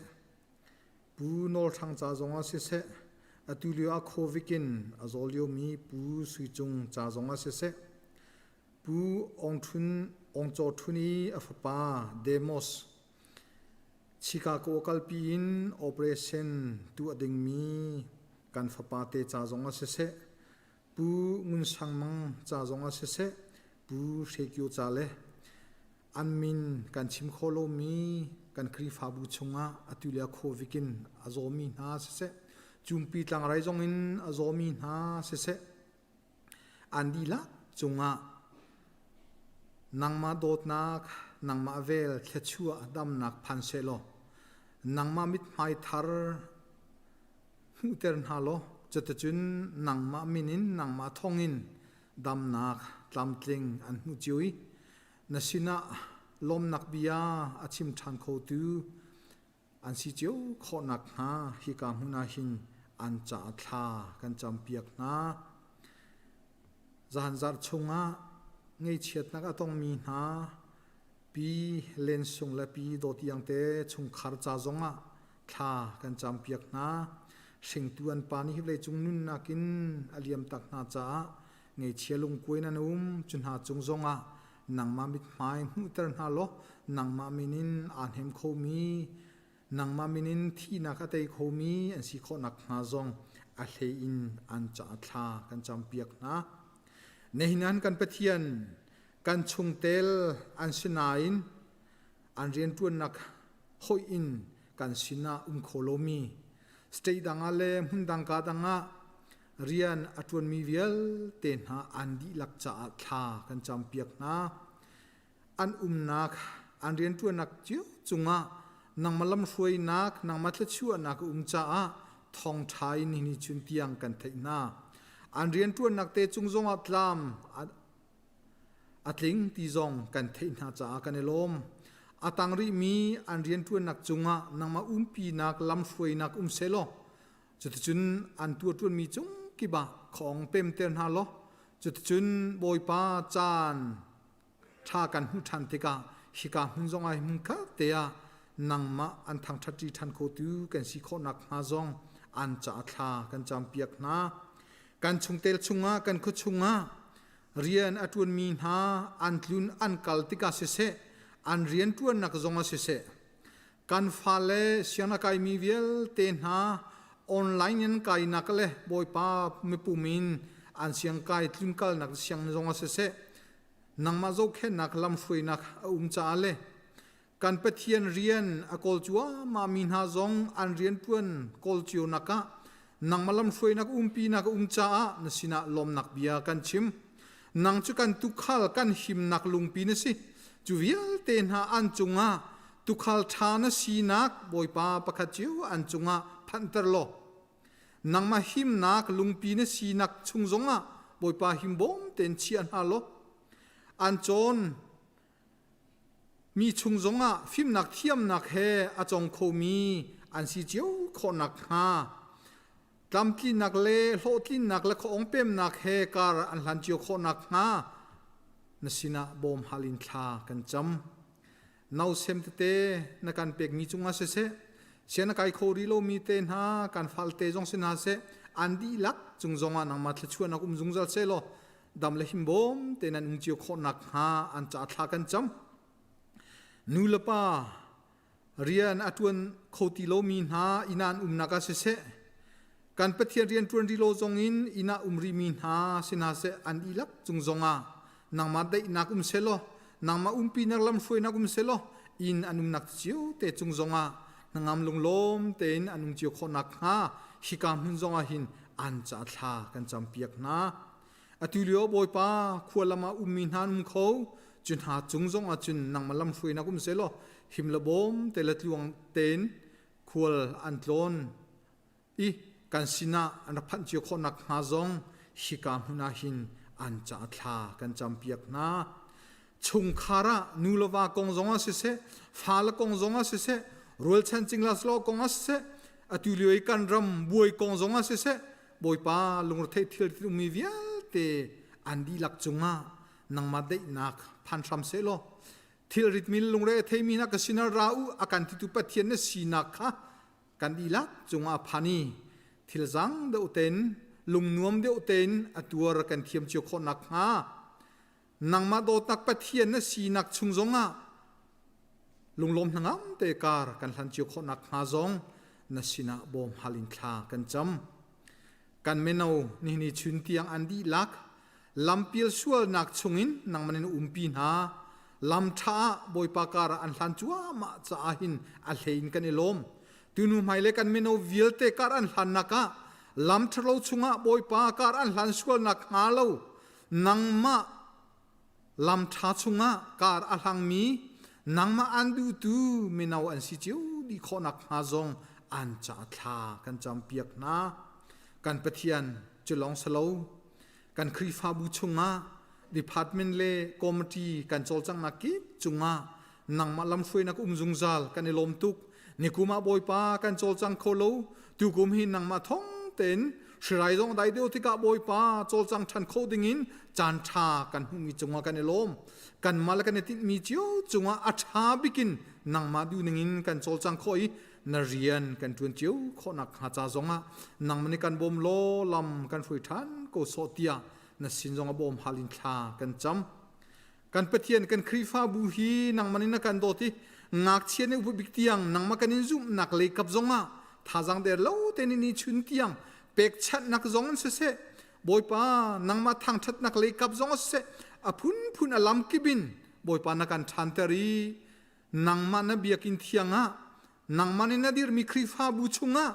Speaker 1: Pu Nawl Hrang ca zongah siseh, atu lio ah COVID in a zaw liomi Pu Sui Cung ca zongah siseh, Pu Aung Htun Aung Caw Htun i a fapa Demos Chicago kalpi in operation tuah dingmi kan fapa te ca zongah siseh, Pu Ngun Sang Mang ca zongah siseh, Pu Hre Kio ca le an min kan chim kho lomi kan Khrihfabu chungah atu le COVID in a zawmi hna siseh, Cumpi tlangrai zong in a zawmi hna siseh, An dihlak cungah nangmah dawtnak, nangmah vel thluachuah damnak phan sehlaw, nangmah mithmai thar hmuhter hna law, cuticun nangmah min in nangmah thawngin damnak tlamtling an hmuh cio i na sinah lawmnak bia a chim ṭhan khotu an si cio khawh nakhnga hika hmun ah hin an caah thla kan campiak hna. Zahan zarh chungah ngeichiatnak a tongmi hna pi Len Sung le pi Dawt Iang te chungkhar ca zongah thla kan campiak hna. Hringtu an pa nih hi vawleicung nunnak in a liam tak hna caah ngeichia lungkuai nan um cu hna cung zongah nangmah mithmai hmuhter hna law nangmah min in aa hnem khomi nangmah min in thihnak a tei khomi an si khawh nakhnga zong a hlei in an caah thla kan campiak hna. Nihin kan Pathian kan chungtel an si nain an rianṭuannak hoih in kan sinah um kho lomi state dang ah le hmun dang ka dang ah rian a ṭuanmi vialte hna an dihlak caah thla kan campiak hna. An umnak, an rianṭuannak cio cungah nangmah lamhruainak, nangmah thluachuahnak a um caah thawngṭha in nihin chun tiang kan theih hna. An rianṭuannak te cung zongah tlam a tling ti zong kan theih hna caah kan i lawm. A tang rihmi an rianṭuannak cungah nangmah umpinak, lamhruainak um sehlaw Cuticun an tuahṭuanmi cung kip ah khawng pemter hna law cuticun Bawipa caan ṭha kan hmuh ṭhan tikah hika hmun zongah hi hmun khat te ah nangmah an thangṭhatṭi ṭhan khotu kan si khawh nakhnga zong an caah thla kan campiak hna. Kan chungtel chungah kan khua chungah rian a ṭuanmi hna an tlun an kal tikah siseh an rian ṭuannak zongah siseh Kan fale sianginn a kaimi vialte hna online in kainak le Bawipa mipum in an siangkai tlunkalnak sianginn zong ah siseh, nangmah zohkhenhnak lamhruainak a um caah le kan Pathian rian a kawl cuahmah mi hna zong an rianṭuan kawl cionak ah nangmah lamhruainak umpinak a um caah na sinah lawmnak bia kan chim. Nang cu kan tuukhal kan himnak lungpi na si. Cu vialte hna an cungah tuukhal ṭha na sinak Bawipa pakhat cio an cungah phanhter law nangmah himnak lungpi na sinak chung zongah Bawipa himbawm tein chia hna law an cawn mi chung zongah fimnak thiamnak he a cawng khomi an si cio khawh nakhnga tlamtlinnak le hlawhtlinnak le khuaawng pemnak he kar an hlan cio khawh nakhnga na sinah bawm hal in thla kan cam. Nausem tete na kan pekmi cungah siseh, sian a kai kho rih lomi te hna kan falte zong si hna seh, an dihlak cung zongah nangmah thluachuahnak um zungzal seh law. Dam le himbawm te nan um cio khawh nakhnga an ca thla kan cam. Nu le pa rian a ṭuan kho ti lomi hna inn ah an umnak ah siseh, kan Pathian rian ṭuan rih lo zongin inn ah um rihmi hna si hna seh an dihlak cung zongah nangmah daihnak um sehlaw, nangmah umpinak lamhruainak um sehlaw, inn an umnak cio te cung zongah hnangam lunglawm tein an um cio khawh nakhnga hika hmun zongah hin an ca thla kan campiak hna. Atu lio Bawipa khua lam ah ummi hna an um kho, cu hna cung zongah cun nangmah lamhruainak um sehlaw him le bawm te le tluang tein khual an tlawn i kan sinah an rak phanh cio khawh nakhnga zong hika hmun ah hin an ca thla kan campiak hna. Chungkhar ah nu le va kong zongah siseh, fale kong zongah siseh, rualchan cingla slo kong ah siseh, atu lio i kan ram buai kong zongah siseh, Bawipa lungretheih thil ummi vialte an dihlak cungah nangmah daihnak phan hram sehlaw thil ritmi lungre a theimi hna ka sinah ra u a kan titu Pathian na sinak kha kan dihlak cungah a phan i thil zang deuh tein lungnuam deuh tein a tuar kan thiam cio khawh nakhnga nangmah dawtnak Pathian na sinak chung zongah lunglawm hnangam te kar kan hlan cio khawh nakhnga zong na sinah bawm hal in thla kan cam. Kan mino nihni chun tiang an dihlak lampial sualnak chungin nangman in umpi hna lam ṭha ah Bawipa kar ah an hlan cuahmah caah hin a hlei in kan i lawm. Tunu hmai le kan mino vialte kar an hlannak ah lam ṭhalo chungah Bawipa kar an hlan sualnak hnga lo nangmah lam ṭha chungah kar a hlangmi nangmah an duhtu mino an si cio dih khawh nakhnga zong an ca thla kan campiak hna. Kan Pathian cu lawng si lo kan Khrihfabu chungah department le committee kan cawlcanghnak kip cungah nangmah lamhruainak um zungzal kan i lawm tuk. Nikum ah Bawipa kan cawlcang kho lo tukum hi nangmah thong tein hrirai zong dai deuh tikah Bawipa cawlcang ṭhan kho dingin caan ṭha kan hmuhmi cungah kan i lawm. Kanmah le kan i tinhmi cio cungah a ṭha bikin nangmah duhning in kan cawlcang khawh i na rian kan ṭuan cio khawhnak hnga ca zongah nangmah nih kan bawm law lam kan hruai ṭhan ko sawh tiah na sin zong a bawm hal in thla kan cam. Kan Pathian kan Khrihfabu hi nangmah nih na kan dawt i ngakchia nih upa bik tiang nangmah kan in zumhnak lei kap zongah thazaang der lo tein ni chun tiang pekchanhnak zong in siseh Bawipa nangmah thangṭhatnak lei kap zong siseh a phunphun a lamkip in Bawipa na kan ṭhanter i nangmah na biakinn thiang ah nangmah nih na dirmi Khrihfabu chungah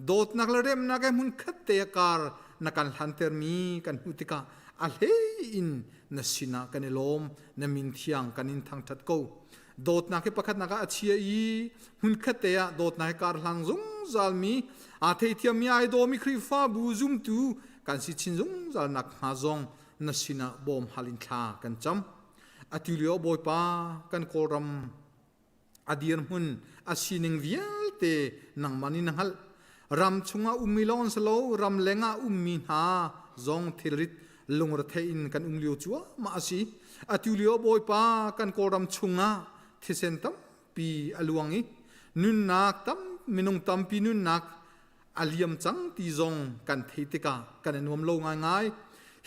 Speaker 1: dawtnak le remnak he hmunkhat te a kar na kan hlantermi kan hmuh tikah a hlei in na sinah kan i lawm na min thiang kan in thangṭhat ko dawtnak hi pakhatnak ah a chia i hmunkhat te ah dawtnak he kar hlang zungzalmi aa theithiammi ai dawmi Khrihfabu zumtu kan si chin zungzal nak hnga zong na sinah bawm hal in thla kan cam atu lio Bawipa kan Kawlram a dirhmun a sining vialte nangmah nih na hngalh ram chungah ummi lawng an si lo ram lengah ummi hna zong thilrit lungrethei in kan um lio cuahmah a si atu lio Bawipa kan Kawlram chungah thisen tampi a luang i nunnak tam minung tampi nunnak a liam cang ti zong kan thei tikah kan i nuam lo ngaingai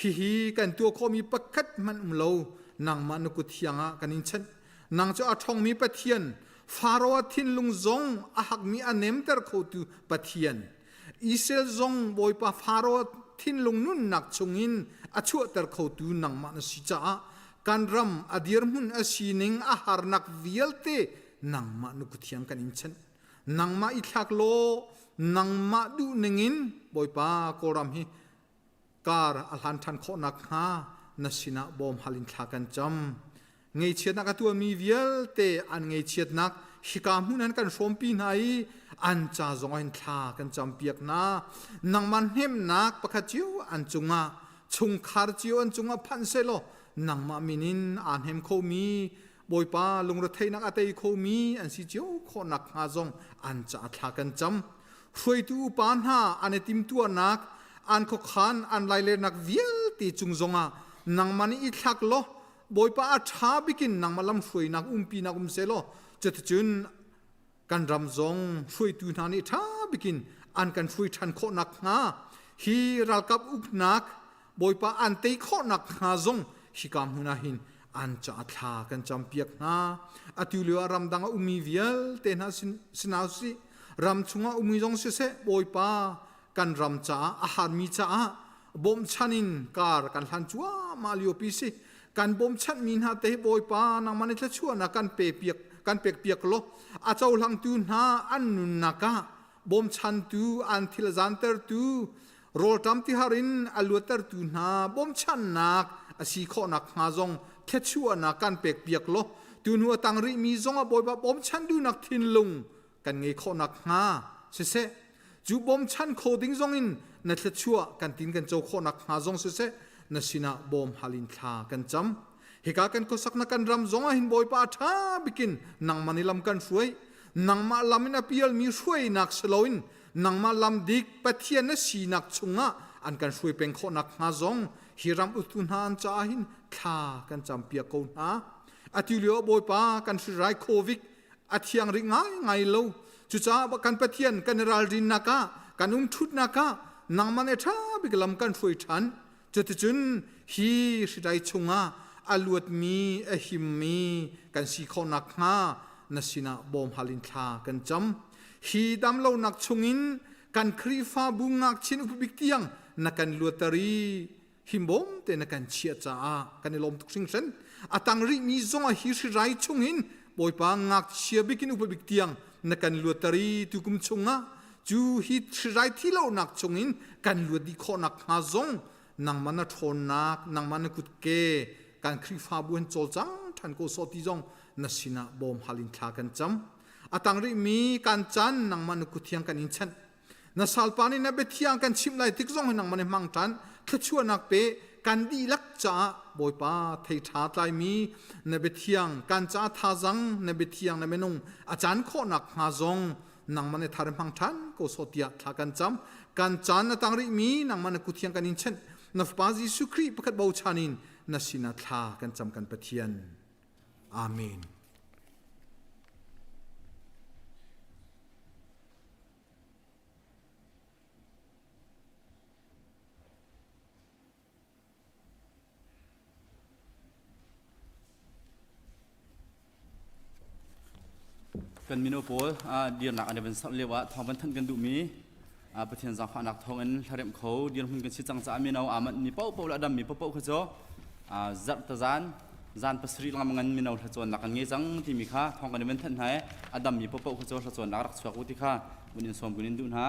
Speaker 1: hihi kan tuah khawhmi pakhat hmanh um lo nangmah na kut thiang ah kan in chanh nang cu a ṭhawngmi Pathian Faro a thinlung zong a hakmi a nemter khotu Pathian Israel zong Bawipa Faro thinlung nunnak chungin a chuahter khotu nangmah na si caah kan ram a dirhmun a sining a harnak vialte nangmah na kut thiang kan in chanh nangmah i thlak law nangmah duh ningin Bawipa Kawlram hi kar a hlan ṭhan khawh nakhnga na sinah bawm hal in thla kan cam. Ngeichiatnak a tuahmi vialte an ngeichiatnak hika hmun an kan hrawmpi hna i an ca zong in thla kan campiak hna. Nangmah hnemhnak pakhat cio an cungah chungkhar cio an cungah phanh sehlaw nangmah min in aa hnem khomi Bawipa lungretheihnak a tei khomi an si cio khawh nakhnga zong an ca thla kan cam. Hruaitu upa hna an i timtuahnak, an khuakhan, an lailernak vialte cung zongah nangmah nih i thlak law Bawipa a ṭha bikin nangmah lamhruainak umpinak um sehlaw cuticun kan ram zong hruaitu hna nih ṭha bikin an kan hruai ṭhan khawh nakhnga hi ralkap uknak. Bawipa an tei khawhnak hnga zong hika hmun ah hin an ca thla kan campiak hna. Atu lio ah ramdang a ummi vialte hna sinau si ram chungah ummi zong siseh Bawipa kan ram caah a harmi caah bawmchan in kar kan hlan cuahmah liopi si. Kan bawmchanhmi hna te hi Bawipa nangmah nih thluachuahnak kan pe piak kan pek piak law a cohlangtu hna an nunnak ah bawmchantu an thil a zantertu rawlṭam tihar in a luattertu hna bawmchannak a si khawhnak hnga zong thluachuahnak kan pek piak law tu hnu a tang rihmi zong ah Bawipa bawmchan duhnak thinlung kan ngei khawhnak hnga siseh cu bawmchan kho ding zong in na thluachuah kan tin kan co khawhnak hnga zong siseh na sinah bawm hal in thla kan cam. Hika kan khuasaknak kan ram zong ah hin Bawipa a ṭha bikin nangmah nih lam kan hruai. Nangmah lam in a pialmi hruainak si loin nangmah lam dik Pathian na sinak chungah an kan hruai peng khawhnak hnga zong hi ram uktu hna an caah hin thla kan campiak ko hna. Atu lio Bawipa kan hrirai COVID a thiang rih ngaingai lo. Cucaah kan Pathian kan i ralrinnak ah kan umṭhutnak ah nangmah nih ṭha bik lam kan hruai ṭhan. Cuticun hi hrirai chungah a luatmi, a himmi kan si khawh nakhnga na sinah bawm hal in thla kan cam. Hi damlonak chungin kan Khrihfabu ngakchin upabik tiang na kan luatter i himbawm te na kan chiah caah kan i lawm tuk hringhran. A tang rihmi zongah hi hrirai chungin Bawipa ngakchia bikin upabik tiang na kan luatter i tukum chungah cu hi hrirai thi lonak chungin kan luat dih khawhnak hnga zong nangmah na ṭhawnnak nangmah na kutke kan Khrihfabu an cawlcang ṭhan ko sawh ti zong na sinah bawm hal in thla kan cam. A tang rihmi kan caan nangmah na kut thiang kan in chanh. Na salpa nih na biathiang kan chimh lai tik zong hi nangmah nih hmang ṭhan thluachuahnak pe kan dihlak caah Bawipa thei ṭha tlaimi na biathiang kan caah thazang na biathiang na minung a caan khawhnak hnga zong nangmah nih thar hmang ṭhan ko sawh tiah thla kan cam. Kan caan na tang rihmi nangmah na kut thiang kan in chenh. Na Fapa Jesuh Khrih pakhat bochan in na sinah thla kan cam kan Pathian. Amen.
Speaker 3: Kan mino pawl dirnak an i van serh lio ah thawng van thanh kan duhmi Pathian zaangfahnak thawngin hlaremh kho dirhmun kan si cang caah mino aa manh mi paohpaoh le a dammi paohpaoh kha cu zarh tazan zan pasarih lengmang in mino hlacawnnak kan ngei cang timi kha thawng kan i van thanh hna i a dammi paohpaoh kha cu hlacawnnak rak chuak u ti kha vun in sawm kun in duh hna.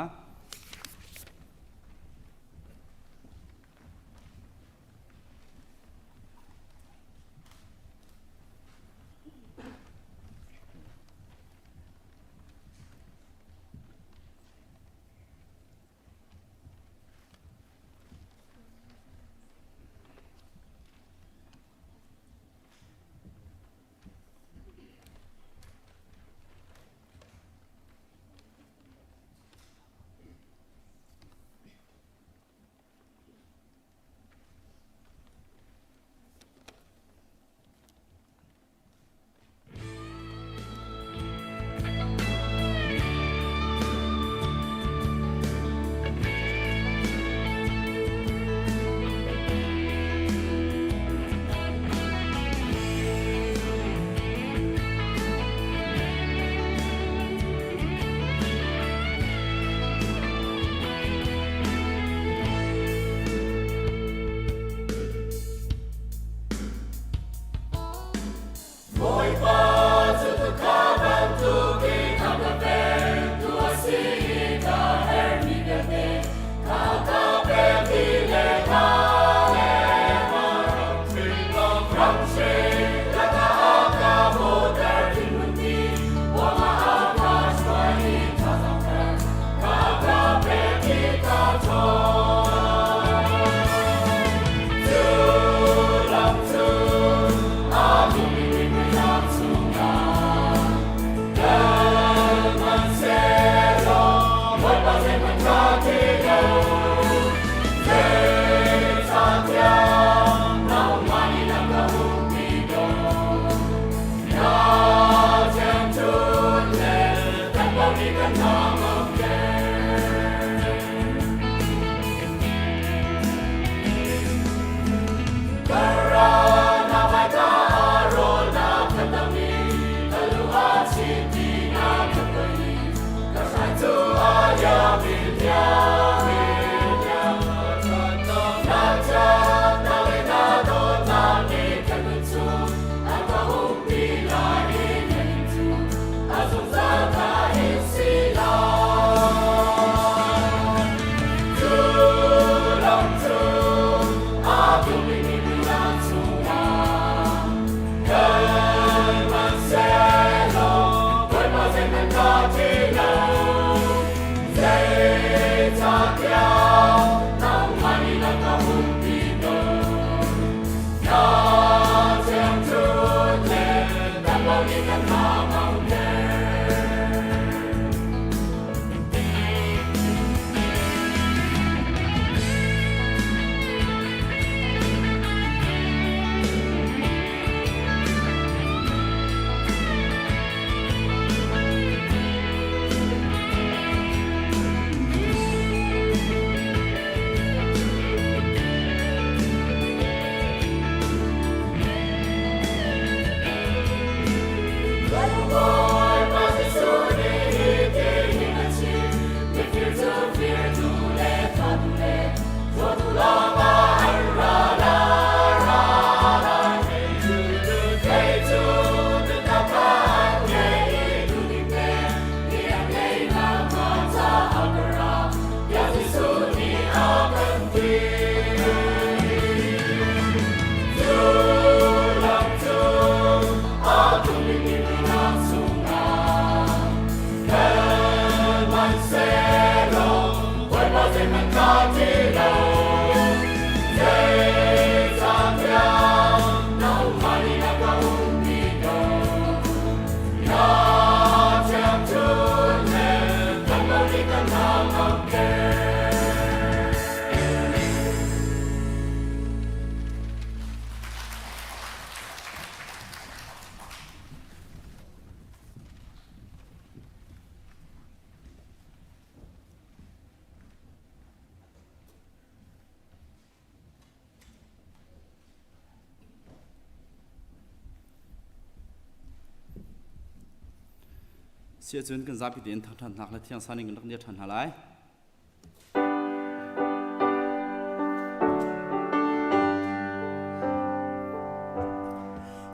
Speaker 3: Si ahcun kan zapi tein thangṭhatnak le thiang saning kan rak nia ṭhan hna lai.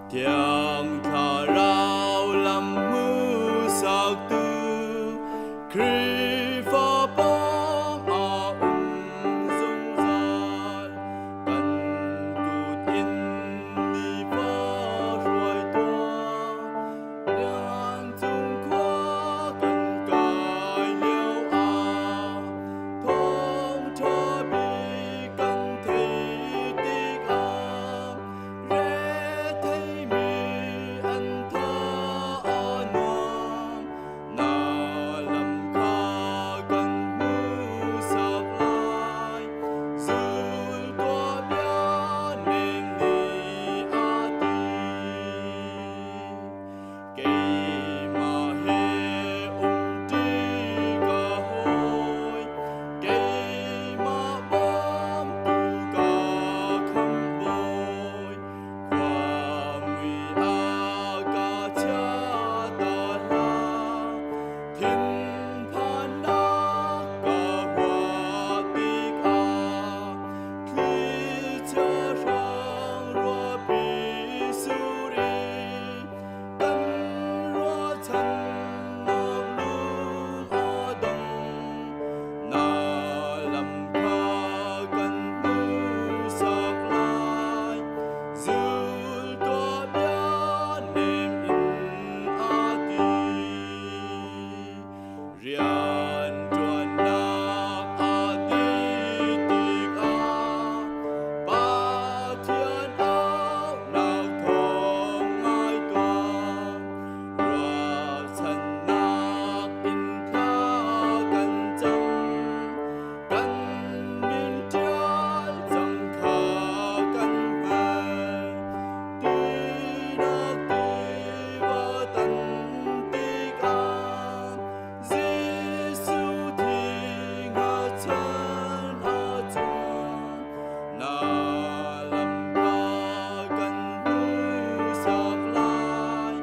Speaker 4: Thiang Thlarau lam hmuhsaktu Khrihfa pawng ah um zungzal kan kut in nifa hruai tuah Vancung khua kan kai lio ah thawngṭha bik kan theih tikah retheimi an tha a nuam. Na lam kha kan hmuhsak lai, zul tuah bia ning nih a ti. Keimah he umṭi ka hawi, keimah bawmtu ka khamhbawi, khuamui a ka chiata hlah, thinphannak ka huat tikah, thlichia hrang ruahpi sur i kan ruahchannak lung a dong. Na lam kha kan hmuhsak lai, zul tuah bia nem in a ti. Rian ṭuannak a dih tikah Pathian auhnak thawng ngai tuah. Ruahchannak in thla kan cam, kan min ṭial cang kha kan hngalh. Tinak tiva tan tikah Jesuh thi ngachan a cuang. Na lam kha kan hmuhsak lai,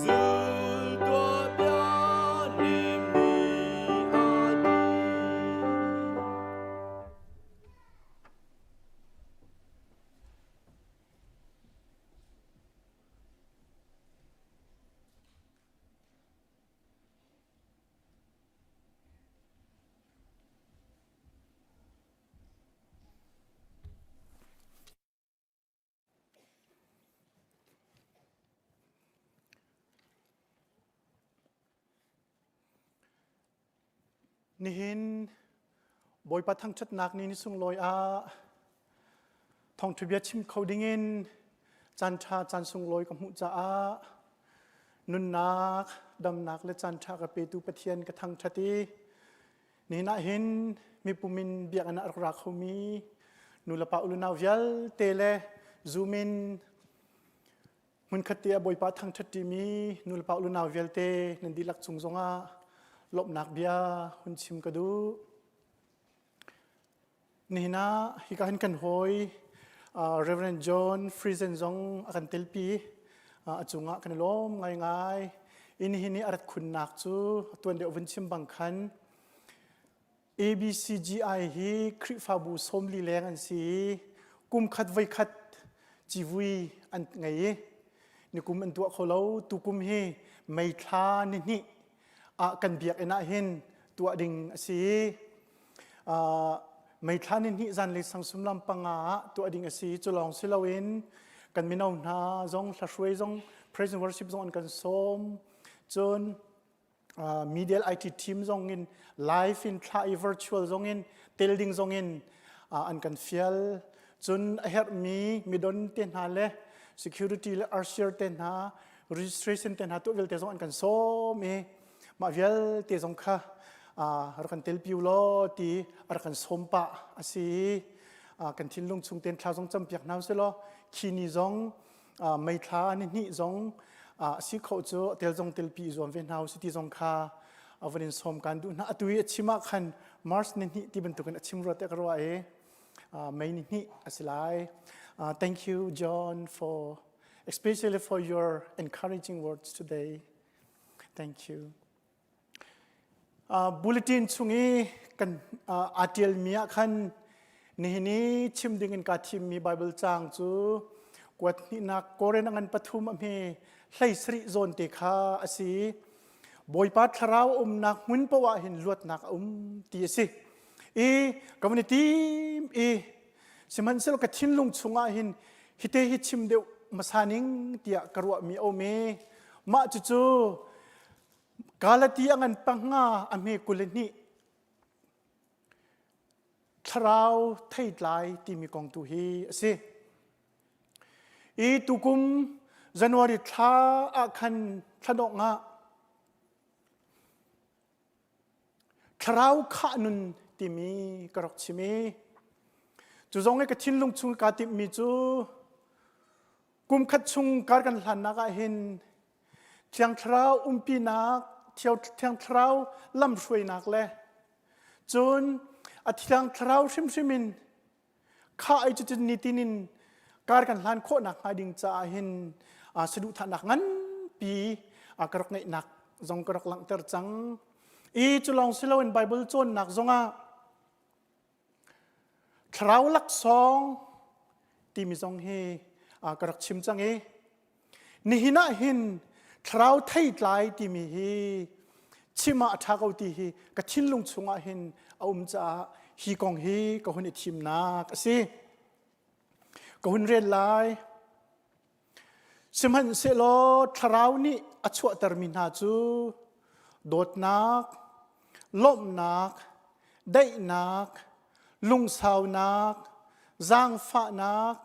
Speaker 4: zul tuah bia nem nih a ti.
Speaker 9: Nihin Bawipa thangṭhatnak ni ni sunglawi ah thawngṭha bia chim kho dingin caan ṭha caan sunglawi ka hmuh caah. Nunnak, damnak le caan ṭha ka petu Pathian ka thangṭhat i nihin ah hin mipum in biakinn ah rak ra khomi nulepa ulunau vialte le Zoom in hmunkhat te ah Bawipa thangṭhat ṭimi nulepa ulunau vialte nan dihlak cung zongah lawmhnak bia hun chim ka duh. Nihin ah hika hin kan hawi Reverend John Friesen zong a kan telpi. A cungah kan i lawm ngaingai. I nihin i a rat khunnak cu tuan deuh vun chim bang khan ABCGI hi Khrihfabu sawmli leng an si i kum khat voi khat civui an ngei i nikum an tuah kho lo. Tukum hi May thla nihnih ah kan biakinn ah hin tuah ding a si i May thla ni hnih zanlei sang sumlam panga ah tuah ding a si. Cu lawng si loin kan mino hna zong hlahruai zong praise and worship zong an kan sawm. Cun media IT team zong in live in thla i virtual zong in tel ding zong in an kan fial. Cun a herhmi midon te hna le security le usher te hna registration te hna tuah vialte zong an kan sawm i mah vialte zong kha rak kan telpi u law ti a rak kan sawm pah a si i kan thinlung chung ten thla zong campiak hna usih law khi ni zong mei thla ni hnih zong a si kho cu tel zong telpi i zuam ve hna usih ti zong kha a van in sawm kan duh hna atu i a chim ah khan March ni hnih ti bantukin a chim rua te ka ruah i mei ni hnih a si lai thank you John for especially for your encouraging words today Thank you. Uh, bulletin chung i kan uh, aa ṭialmi ah khan nihin i chim ding in kaa thimmi Bible caang cu kuat hnihnak Korin a ngan pathum a hme hlei sarih zawn te kha a si. Bawipa thlarau umnak hmun poah ah hin luatnak a um ti a si. I ka van i tim i sihmanhsehlaw ka thinlung chungah hin hite hi chim deuh hmasa ning tiah ka ruahmi a um i mah cucu Galati a ngan panga a hme 22 thlarau theitlai timi kong tu hi a si. I tukum January thla ah khan thladawng ah Thlarau khah nun timi ka rak chim i cu zong i ka thinlung chung kaa timhmi cu kum khat chung kar kan hlannak ah hin Thiang Thlarau umpinak, Thiang Thlarau lamhruainak le cun a Thiang Thlarau hrimhrim in kha ai cucun nitin in kar kan hlan khawhnak hnga ding caah hin saduhthahnak nganpi ka rak ngeihnak zong ka rak langhter cang. I cu lawng si loin Bible cawnnak zongah thlarau laksawng timi zong hi ka rak chim cang i Nihin ah hin thlarau theitlai timi hi chim ah a ṭha ko ti hi ka thinlung chungah hin a um caah hi kong hi ka hun i thimnak a si. Ka hun rel lai. Sihmanhsehlaw thlarau nih a chuahtermi hna cu dawtnak, lawmhnak, daihnak, lungsaunak, zaangfahnak,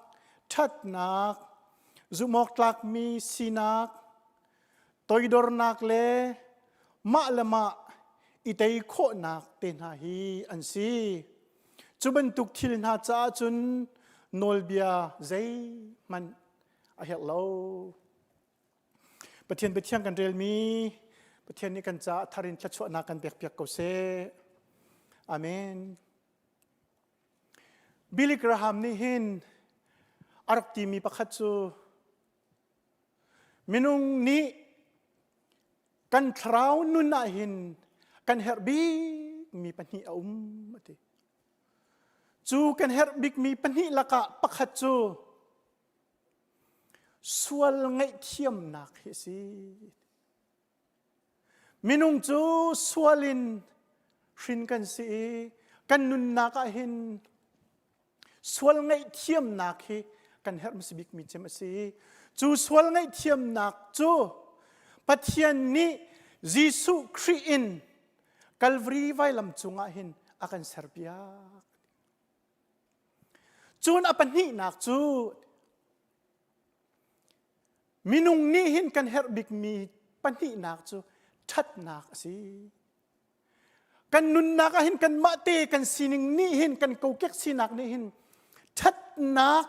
Speaker 9: ṭhatnak, zumhawktlakmi sinak, toidornak le mah le mah i tei khawhnak te hna hi an si. Cu bantuk thil hna caah cun nawlbia zeihmanh a herh lo. Pathian biathiang kan relmi Pathian nih kan caah thar in thluachuahnak kan pekpiak ko seh. Amen. Billy Graham nih hin a rak timi pakhat cu minung nih kan thlarau nun ah hin kan herh bikmi pahnih a um a ti. Cu kan herh bikmi pahnih lakah pakhat cu sual ngaihthiamnak hi a si. Minung cu sual in hrin kan si i kan nunnak ah hin sual ngaihthiamnak hi kan herh hmasa bikmi cem a si. Cu sual ngaihthiamnak cu Pathian nih Jesuh Khrih in Calvary vailam cungah hin a kan serpiak. Cun a pahnihnak cu Minung nih hin kan herh bikmi Pahnihnak cu ṭhatnak a si. Kan nunnak ah hin kanmah te kan sining nih hin kan kokek sinak nih hin ṭhatnak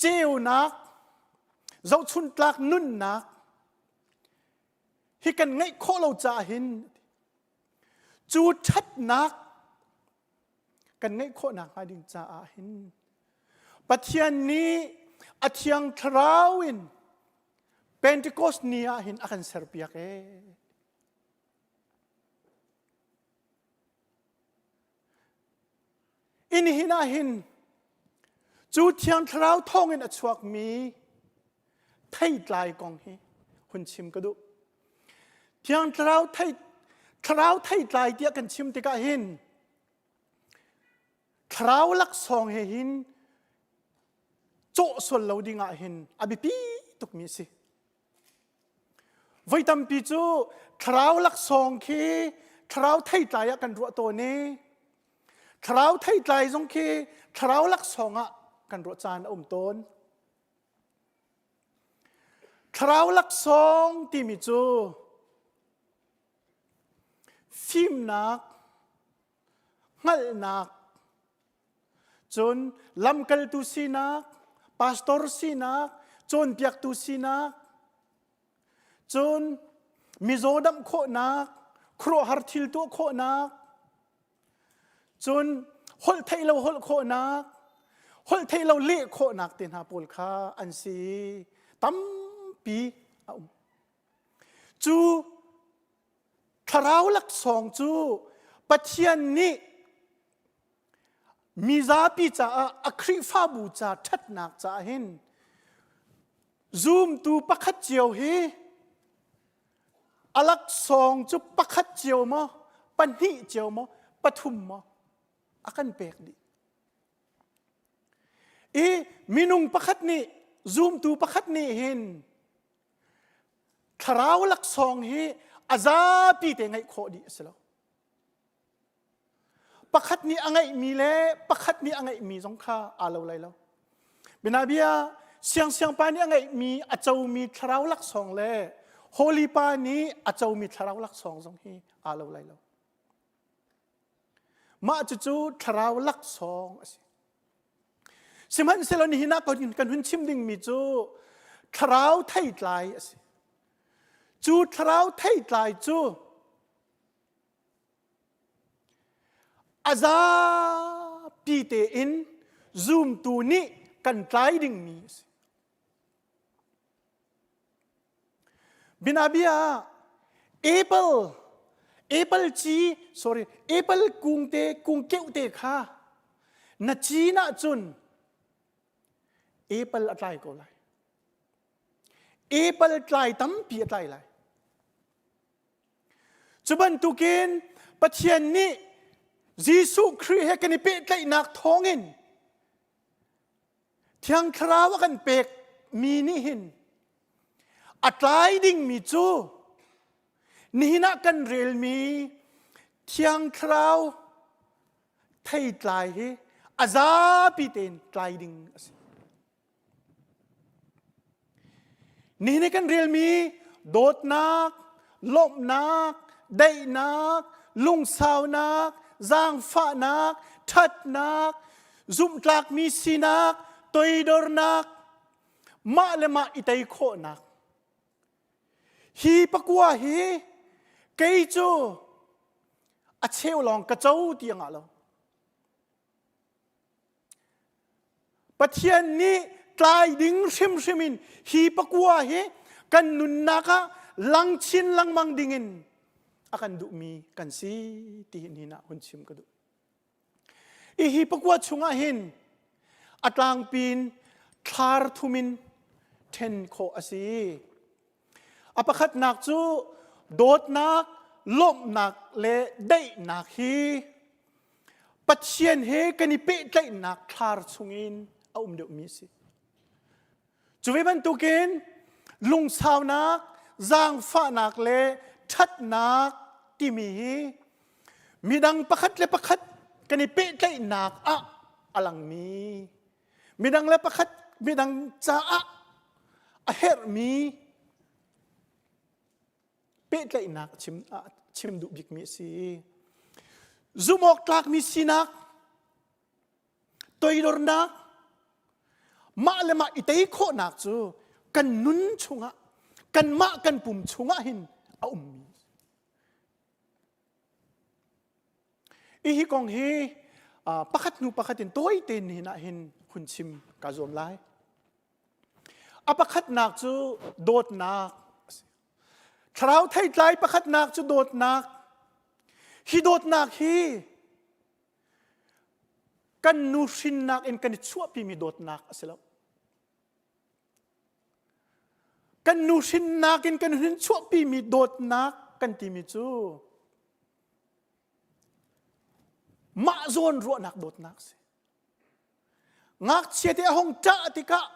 Speaker 9: ceunak zohchuntlak nunnak hi kan ngeih khawh lo caah hin cu ṭhatnak kan ngeih khawh nakhnga ding caah hin Pathian nih a thiang thlarau in Pentecost ni ah hin a kan serpiak ee. In hin ah hin cu thiang thlarau thawngin a chuakmi theitlai kong hi hun chim ka duh. Thiang thlarau thei thlarau theitlai tiah kan chim tikah hin thlarau laksawng he hin cawh sual lo ding ah hin a biapi tukmi a si. Voi tampi cu thlarau laksawng khi thlarau theitlai ah kan ruah tawn i thlarau theitlai zong khi thlarau laksawng ah kan ruah caan a um tawn. Thlarau laksawng timi cu fimnak, hngalhnak, cun lamkaltu sinak, pastor sinak, cawnpiaktu sinak, cun mizaw damh khawhnak, khuaruahhar thil tuah khawhnak, Cun holh theih lo holh khawhnak, holh theih lo leh khawhnak te hna pawl kha an si. Tampi a um. Cu thlarau laksawng cu Pathian nih mizapi caah a Khrihfabu ca ṭhatnak caah hin zumtu pakhat cio hi A laksawng cu pakhat cio maw, pahnih cio maw, pathum maw a kan pek dih. I minung pakhat nih, zumtu pakhat nih hin thlarau laksawng hi a zapi te ngeih khawh dih a si lo. Pakhat nih a ngeihmi le pakhat nih a ngeihmi zong kha aa lo lai lo. Bianabia siangsiang pa nih a ngeihmi a comi thlarau laksawng le Holy pa nih a comi thlarau laksawng zong hi aa lo lai lo. Mah cucu thlarau laksawng a si. Sihmanhsehlaw nihin ah kan hun chim dingmi cu thlarau theitlai a si. Cu thlarau theitlai cu A zapi tein zumtu nih kan tlai dingmi a si. Binabia ah apple apple ci sorry apple kung te kung keuh te kha na cin ahcun apple a tlai ko lai. Apple tlai tampi a tlai lai. Cu bantukin Pathian nih Jesuh Khrih he kan i pehtlaihnak thawngin Thiang Thlarau a kan pek mi nih hin a tlai dingmi cu nihin ah kan relmi Thiang Thlarau theitlai hi a zapi tein tlai ding a si. Nihin i kan relmi dawtnak, lawmhnak, daihnak, lungsaunak, zaangfahnak, ṭhatnak, zumhtlakmi sinak, toidornak, mah le mah i tei khawhnak. Hi pakua hi kei cu a cheu lawng ka co ti a ngah lo. Pathian nih tlai ding hrimhrim in hi pakua hi kan nunnak ah lang chin lengmang ding in a kan duhmi kan si ti hi nihin ah hun chim ka duh. I hi pakua chungah hin a tlangpin thlar thum in ṭhen khawh a si. A pakhatnak cu dawtnak, lawmhnak le daihnak hi Pathian he kan i pehtlaihnak thlar chungin a um deuhmi a si. Cu ve bantukin lungsaunak, zaangfahnak le ṭhatnak timi hi midang pakhat le pakhat kan i pehtlaihnak ah a langmi midang le pakhat midang caah. A herhmi pehtlaihnak a chim, a chim duh bikmi a si. Zumh awk tlakmi sinak, toidornak, mah le mah i tei khawhnak cu kan nun chungah, kanmah kan pum chungah hin a ummi. Hi kong hi pakhat hnu pakhat in tawi tein nihin ah hin hun chim ka zuam lai. A pakhatnak cu dawtnak a si. Thlarau theitlai pakhatnak cu dawtnak. Hi dawtnak hi kan nu hrinnak in kan i chuahpimi dawtnak a si lo. Kan nu hrinnak in kan hun chuahpimi dawtnak kan timi cu mah zawn ruahnak dawtnak a si. Ngakchia te a hung ṭah tikah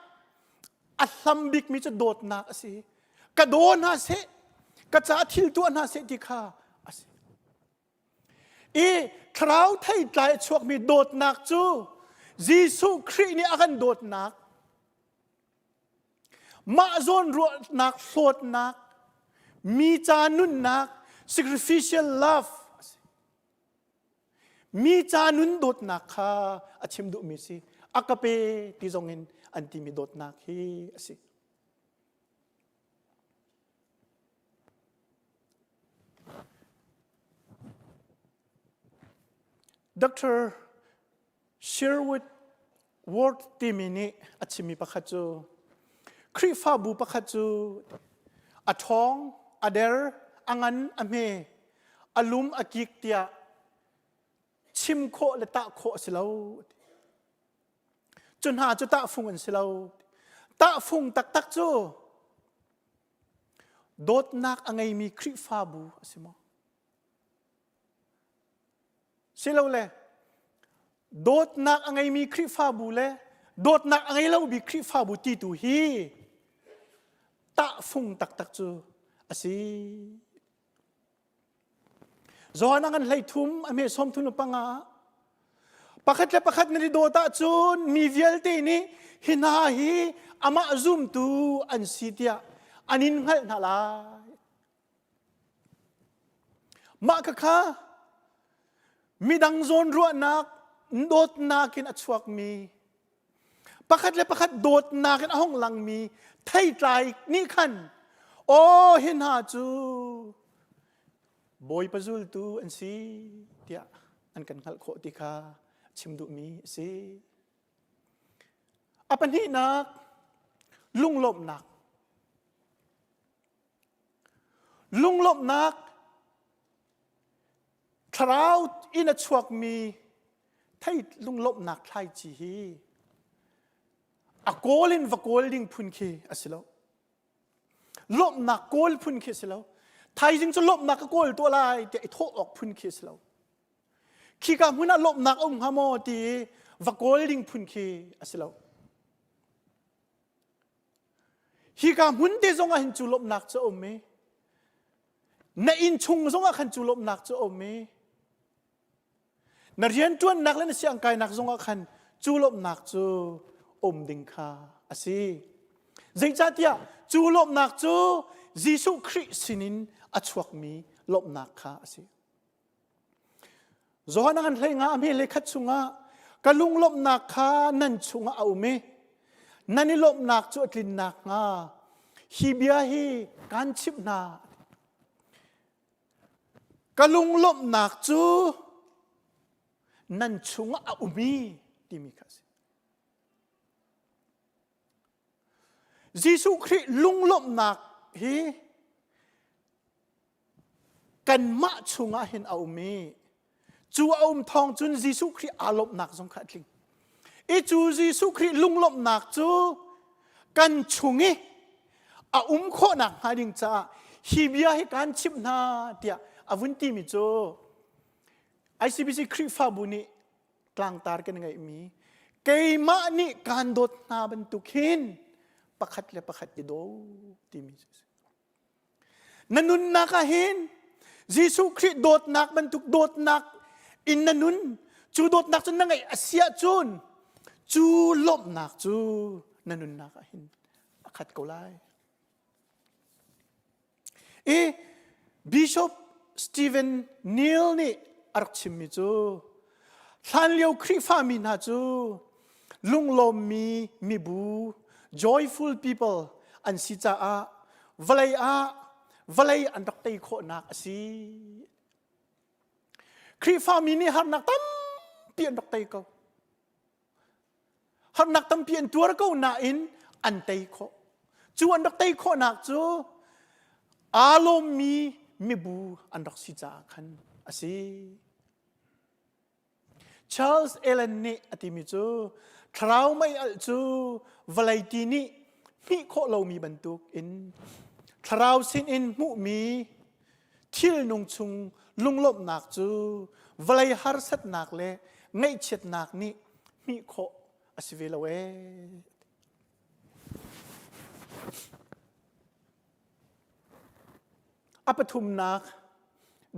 Speaker 9: a hlam bikmi cu dawtnak a si. Ka daw hna seh, ka caah thil tuah hna seh ti kha a si. I thlarau theitlai a chuakmi dawtnak cu Jesuh Khrih nih a kan dawtnak, mah zawn ruahnak hlawtnak, mi ca nunnak, sacrificial love a si. Mi ca nun dawtnak kha a chim duhmi si. A ka pe ti zong in an timi dawtnak hi a si. Dr. Sherwood Ward timi nih a chimmi pakhat cu Khrihfabu pakhat cu a ṭhawng, a der, a ngan, a hme, a lum, a kik tiah chim khawh le tah khawh a si lo. Cu hna cu tahfung an si lo. Tahfung taktak cu dawtnak a ngeimi Khrihfabu a si maw? Silole dawtnak a ngeimi Khrihfabu le dawtnak a ngei lomi Khrihfabu ti tu hi tahfung taktak cu a si. Johan a ngan hlei thum a hme sawm thum le panga pakhat le pakhat nan i dawt ahcun mi vialte nih hi hna hi amah zumtu an si tiah an in hngalh hna lai. Mah khakha midang zawn ruahnak dawtnak in a chuakmi pakhat le pakhat dawtnak in a hung langmi theitlai nih khan aw hi hna cu Bawipa zultu an si tiah an kan hngalh khawh ti kha chim duhmi a si. A pahnihnak lunglawmhnak Lunglawmhnak thlarau in a chuakmi thei lunglawmhnak thlaici hi a kawl in va kawl ding phun khi a si lo. Lawmhnak kawl phun khi a si lo. Thaizing cu lawmhnak ka kawl tuah lai tiah i thawh awk phun khi a si lo. Khika hmun ah lawmhnak a um hnga maw ti i va kawl ding phun khi a si lo. Hika hmun te zong ah hin cu lawmhnak cu a um i na inn chung zong ah khan cu lawmhnak cu a um i na rianṭuannak le na siangkainak zong ah khan cu lawmhnak cu um ding kha a si. Zeicahtiah cu lawmhnak cu Jesuh Khrih sinin a chuakmi lawmhnak kha a si. Johan an hlei nga a hme le khat chungah ka lunglawmhnak kha nan chungah a um i nan i lawmhnak cu a tlin nakhnga hi bia hi kaan chimh hna. Ka lunglawmhnak cu nan chungah a um i timi kha a si. Jesuh Khrih lunglawmhnak hi kanmah chungah hin a um i cu a um thawng cun Jesuh Khrih aa lawmhnak zong kha a tling. I cu Jesuh Khrih lunglawmhnak cu kan chung i a um khawhnak hnga ding caah hi bia hi kaan chimh hna tiah a vun timi cu ICBC Khrihfabu nih tlangtar kan ngeihmi keimah nih kaan dawt hna bantuk hin pakhat le pakhat i daw timi cu a si. Na nunnak ah hin Jesuh Khrih dawtnak bantuk dawtnak in na nun cu dawtnak cu na ngeih a si ahcun cu lawmhnak cu na nunnak ah hin a khat. khat ko lai. I Bishop Stephen Neil nih a rak chimmi cu hlanlio Khrihfami hna cu lunglawmmi mibu joyful people an si caah vawlei ah vawlei an rak tei khawhnak a si. Khrihfami nih harnak tampi an rak tei ko. Harnak tampi an tuar ko nain an tei khawh. Cu an rak tei khawhnak cu aa lawmmi mibu an rak si caah khan a si. Charles Allen nih a timi cu thlarau mei alh cu vawlei ti nih hmih khawh lomi bantuk in thlarau sinin hmuhmi thilnung chung lunglawmhnak cu vawlei harsatnak le ngaihchiatnak nih hmih khawh a si ve lo ee. A pathumnak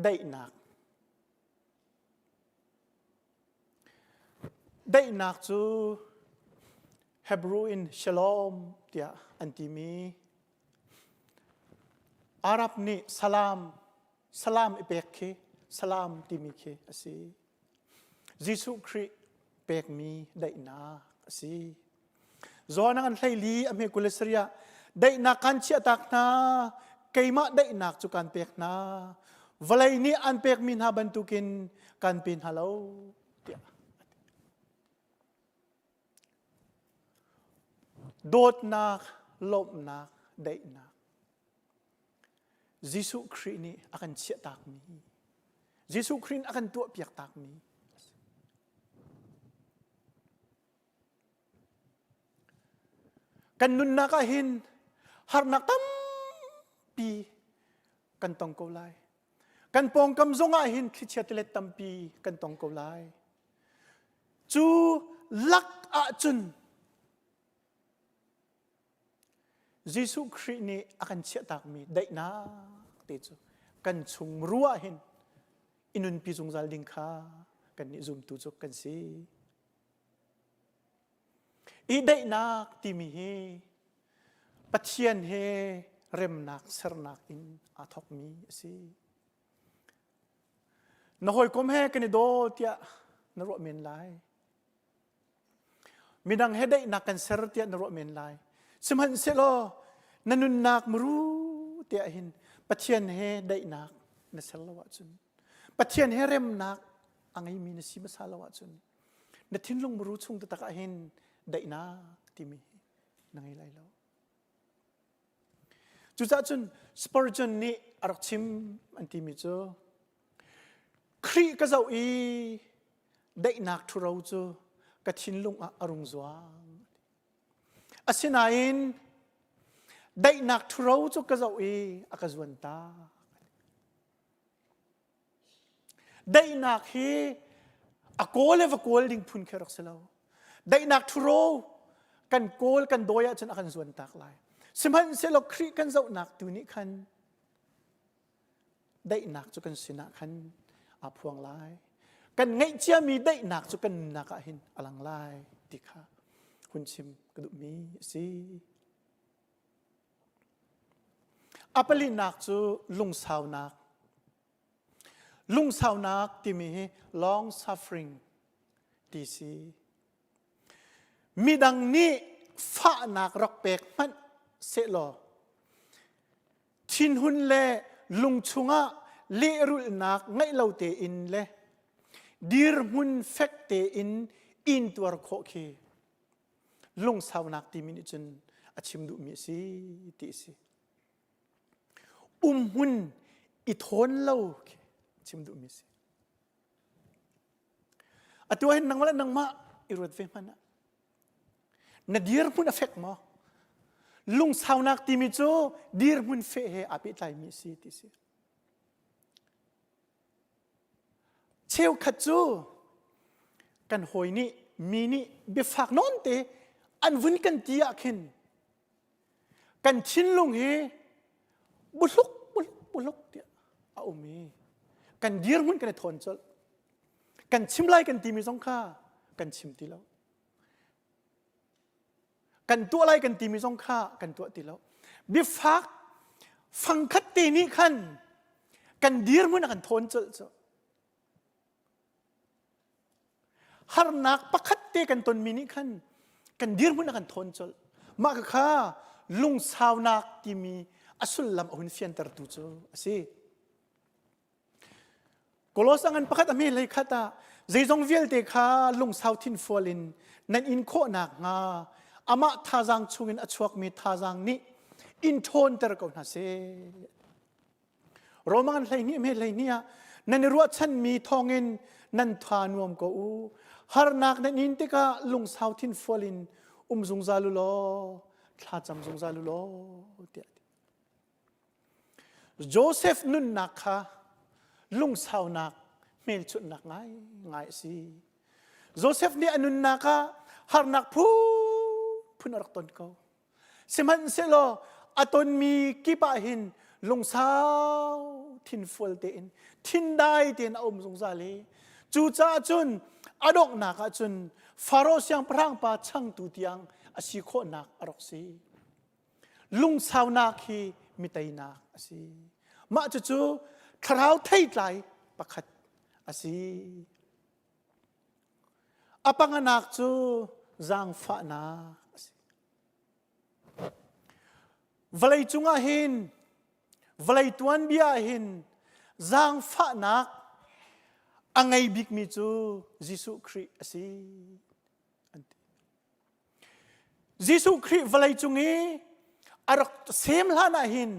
Speaker 9: daihnak. Daihnak cu Hebrew in shalom tiah an timi Arab nih salam salam i pek khi salam timi khi a si. Jesuh Khrih pekmi daihnak a si. Zawn an hleili a hme kul le sarih ah daihnak kan chiahtak hna keimah daihnak cu kan pek hna vawlei nih an pekmi hna bantukin kan pe hna lo tiah dawtnak lawmhnak daihnak Jesuh Khrih nih a kan chiahtakmi Jesuh Khrih nih a kan tuahpiak takmi Kan nunnak ah hin harnak tampi kan tong ko lai. Kan pawngkam zong ah hin thlichia tilet tampi kan tong ko lai. Cu lak ahcun Jesuh Khrih nih a kan chiahtakmi daihnak te cu kan chung ruah hin i nunpi zungzal ding kha kan nih zumtu cu kan si. I daihnak timi hi Pathian he remnak sernak in aa thawkmi a si. Na hawikom he kan i daw tiah na ruah men lai. Midang he daihnak kan ser tiah na ruah men lai. Sihmanhsehlaw na nunnak muru tiah hin Pathian he daihnak na ser lo ahcun Pathian he remnak a ngeimi na si hmasa lo ahcun na thinlung muru chung taktak ah hin daihnak timi na ngei lai lo. Cucaah cun Spurgeon nih a rak chim an timi cu Khrih ka zoh i daihnak ṭhuro cu ka thinlung ah a rung zuang. Asinain daihnak ṭhuro cu ka zoh i a ka zuan tak. Daihnak hi a kawl le va kawl ding phun khi rak si lo. Daihnak ṭhuro kan kawl kan dawi ahcun a kan zuan tak lai. Sihmanhsehlaw Khrih kan zohnak tu nih khan daihnak cu kan sinah khan aa phuang lai. Kan ngeih ciami daihnak cu kan nunnak ah hin a lang lai ti kha hun chim ka duhmi a si. A palinak cu lungsaunak. Lungsaunak timi hi long suffering ti si. Midang nih fahnak rak pek hmanh sehlaw thinhun le lung chungah lehrulhnak ngeih lo tein le dirhmun fek tein intuar khawh khi lungsaunak timi nih cun a chim duhmi a si ti a si. Umhmun i thawn lo khi chim duhmi a si. Atu ah hin nangmah le nangmah i ruat ve hmanh ah na dirhmun a fek maw? Lungsaunak timi cu dirhmun feh he aa pehtlaimi a si ti si. Cheukhat cu kan hawi nih mi nih biafak nawn te an vun kan ti ah khin kan thinlung hi buhluk buhluk buhluk tiah a um i kan dirhmun kan i thawn colh. Kan chim lai kan timi zong kha kan chim ti lo. Kan tuah lai kan timi zong kha kan tuah ti lo. Biafak fangkhat te nih khan kan dirhmun a kan thawn colh cu. Harnak pakhat te kan tonmi nih khan kan dirhmun a kan thawn colh. Mah kha lungsaunak timi a sullam a hun fiantertu cu a si. Kolos a ngan pakhat a hme hlei khat ah zeizong vialte kha lungsau thinfual in nan in khawh nakhnga amah thazaang chungin a chuakmi thazaang nih in ṭhawnter ko hna seh. Roma ngan 12 hme 12 ah nan i ruahchanmi thawngin nan tha nuam ko u. Harnak nan in tikah lungsau thinfual in um zungzal u law thlacam zungzal u law tiah a ti. Joseph nunnak kha lungsaunak hmelchunhnak ngaingai a si. Joseph nih a nunnak ah harnak phunphun a rak ton ko. Sihmanhsehlaw a tonmi kip ah hin lungsau thinfual tein thindai tein a um zungzal i cucaah cun a donghnak ah cun Faro siangpahrang pa changtu tiang a si khawhnak a rak si. Lungsaunak hi mi teinak a si. Mah cucu thlarau theitlai pakhat a si. A panganak cu zaangfahnak a si. Vawlei cungah hin vawlei tuanbia ah hin zaangfahnak a ngei bikmi cu Jesuh Khrih a si an ti. Jesuh Khrih vawlei cung i a rak sem hlan ah hin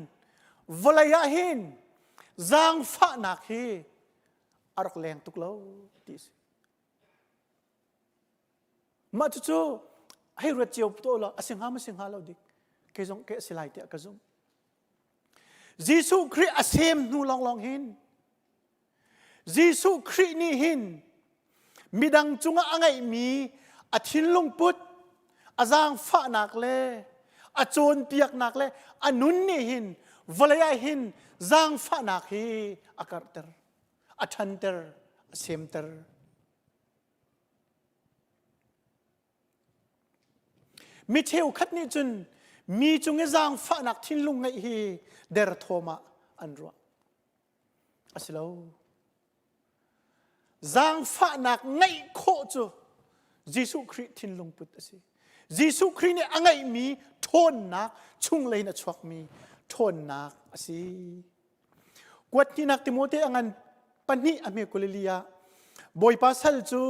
Speaker 9: vawlei ah hin zaangfahnak hi a rak leng tuk lo ti a si. Mah cucu hei ruat cio to law a si hnga ma si hnga lo dik kei zong kei a si lai tiah ka zumh. Jesuh Khrih a sem hnu lawnglawng hin Jesuh Khrih nih hin midang cungah a ngeihmi a thinlung put, a zaangfahnak le a cawnpiaknak le a nun nih hin vawlei ah hin zaangfahnak hi a karhter, a ṭhanter, a semter. Mi cheukhat nih cun mi cung i zaangfahnak thinlung ngeih hi derthawm ah an ruah. A si lo. Zaangfahnak ngeih khawh cu Jesuh Khrih thinlung put a si. Jesuh Khrih nih a ngeihmi ṭhawnnak chunglei in a chuakmi ṭhawnnak a si. Kuat hnihnak Timote a ngan pahnih a hme kulili ah Bawipa sal cu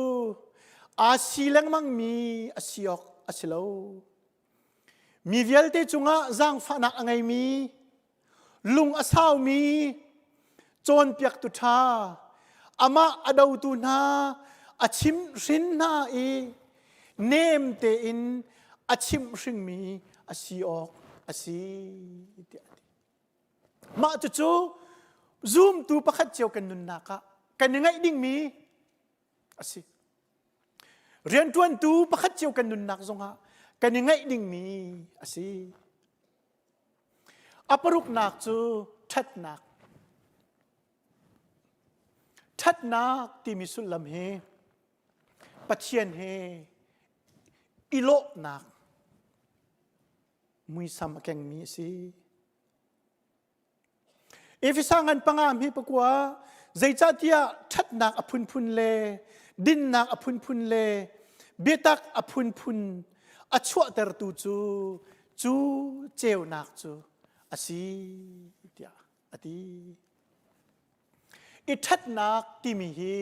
Speaker 9: aa si lengmangmi a si awk a si lo. Mi vialte cungah zaangfahnak a ngeimi lung a saumi cawnpiaktu ṭha amah a dotu hna a chimhhrin hna i nem tein a chimhhringmi a si awk a si tiah a ti. Mah cucu zumtu pakhat cio kan nunnak ah kan i ngaih dingmi a si. Rianṭuantu pakhat cio kan nunnak zongah kan i ngaih dingmi a si. A paruknak cu ṭhatnak. Ṭhatnak timi sullam hi Pathian he i lawhnak muisam a kengmi a si. Efesa ngan panga hme pakua zeicahtiah ṭhatnak a phunphun le dinnak a phunphun le biatak a phunphun a chuahtertu cu cu ceunak cu a si tiah a ti. I ṭhatnak timi hi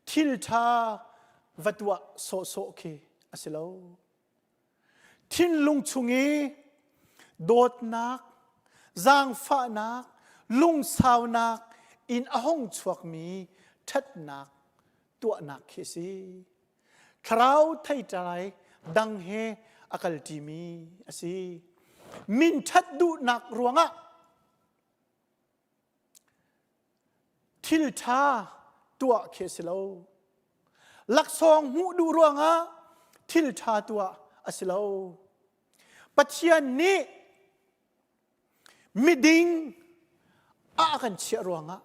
Speaker 9: thil ṭha va tuah sawhsawh khi a si lo. Thinlung chung i dawtnak, zaangfahnak, lungsaunak in a hung chuakmi ṭhatnak tuahnak khi a si. Thlarau theitlai dang he a kalṭimi a si. Min ṭhat duhnak ruangah Thil ṭha tuah khi a si lo. Laksawng hmuh duh ruangah thil ṭha tuah a si lo. Pathian nih miding a kan chiah ruangah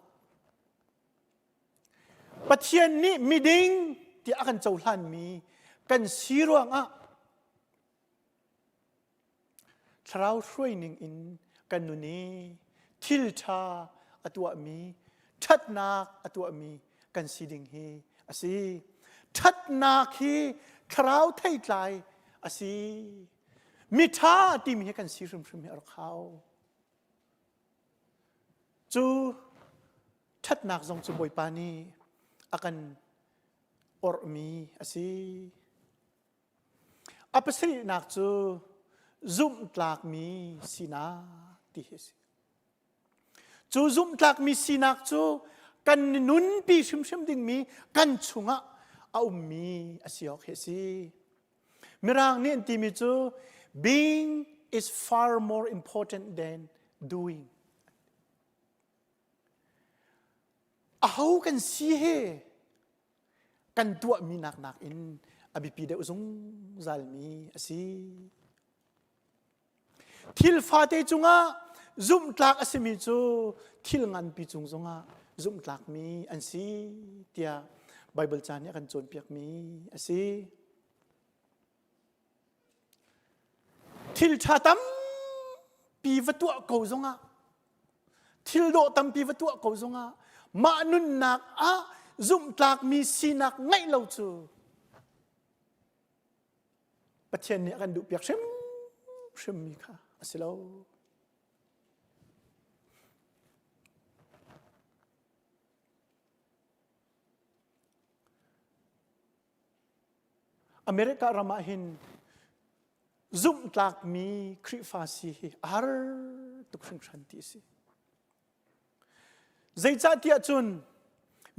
Speaker 9: Pathian nih miding tiah a kan cohlanmi kan si ruangah. Thlarau hruaining in kan nun i thil ṭha a tuahmi, ṭhatnak a tuahmi kan si ding hi a si. Ṭhatnak hi thlarau theitlai a si. Miṭha timi hi kan si hrimhrim hi a rak hau. Cu ṭhatnak zong cu Bawipa nih a kan orhmi a si. A pasarihnak cu zumhtlakmi sinak ti hi a si. Cu zumhtlakmi sinak cu kan nunpi hrimhrim dingmi kan chungah a ummi a si awk hi a si. Mirang nih an timi cu being is far more important than doing. Aho kan si hi kan tuahmi nak nakin a biapi deuh zungzalmi a si. Thil fate cungah zumhtlak a simi cu thil nganpi cung zongah zumhtlakmi an si tiah Baibal ca nih a kan cawnpiakmi a si. Thil ṭha tampi va tuah ko zongah thil dawh tampi va tuah ko zongah mah nunnak ah zumhtlakmi sinak ngeih lo cu Pathian nih a kan duhpiak hrimhrimmi kha a si lo. America ram ah hin zumhtlakmi Khrihfa si hi a har tuk hringhran ti a si. Zeicahtiah cun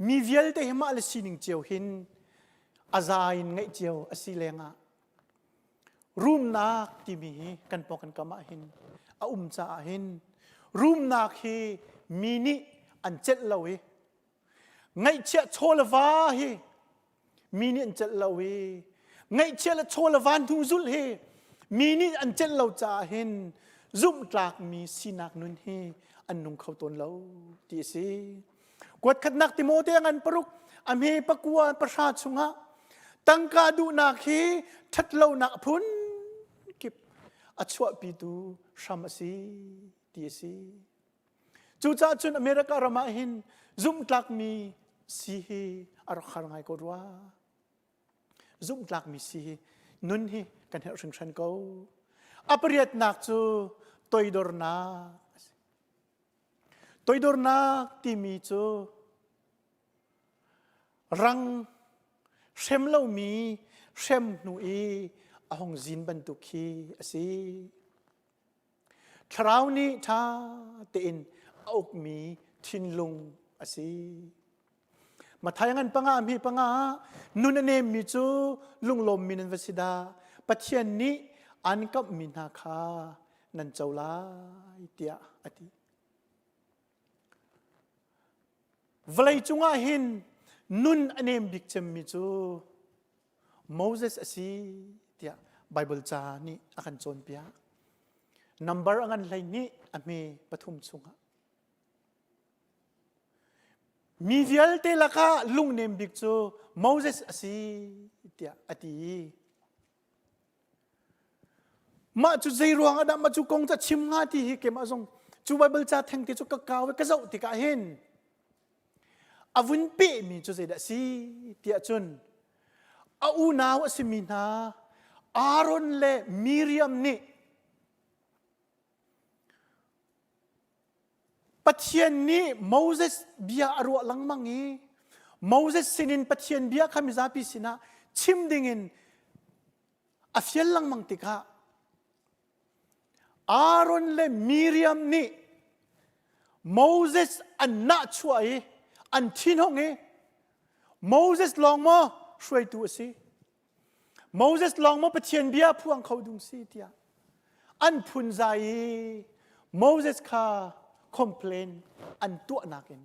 Speaker 9: mi vialte hi mah le sining cio hin a za in ngeih cio a si lengah rumnak timi hi kan pawng kan kam ah hin a um caah hin rumnak hi mi nih an celh lo i Ngaihchiah chaw le va hi mi nih an celh lo i ngaihchiah le chaw le va hnu zulh hi mi nih an celh lo caah hin zumhtlakmi sinak nun hi an nung kho tawn lo ti a si. Kuat khatnak Timote ngan paruk a hme pakua pahra chungah tangka duhnak hi ṭhatlonak a phun kip a chuahpitu hram a si ti a si. Cucaah cun America ram ah hin zumhtlakmi si hi a rak har ngai ko rua. Zumhtlakmi si hi nun hi kan herh hringhran ko. A pariatnak cu toidornak a si. Toidornak timi cu rang hrem lomi hrem hnu i a hung zin bantuk khi a si. Thlarau nih ṭha tein a ukmi thinlung a si. Matthai ngan panga mi panga ah nun a nemmi cu lunglawmmi nan va si dah. Pathian nih an kamhmi hna kha nan co lai tiah a ti. Vawlei cungah hin nun a nem bik cemmi cu Moses a si tiah Baibal ca nih a kan cawnpiak. Number a ngan 12 a hme pathum chungah. Mi vialte lakah lungnem bik cu Moses a si tiah a ti. Mah cu zei ruang ah dah mah cu kong ca chim hnga ti hi keimah zong cu Baibal ca theng te cu ka kau i ka zoh tikah hin A vun pehmi cu zeidah a si tiah cun a unau a simi hna Aaron le Miriam nih Pathian nih Moses bia a ruah lengmang i Moses sinin Pathian bia kha mizapi sinah chim dingin a fial lengmang tikah Aaron le Miriam nih Moses an nahchuah i an thinhung i Moses lawng maw hruaitu a si? Moses lawng maw Pathian bia phuang kho ding si tiah an phunzai i Moses kha complain an tuahnak in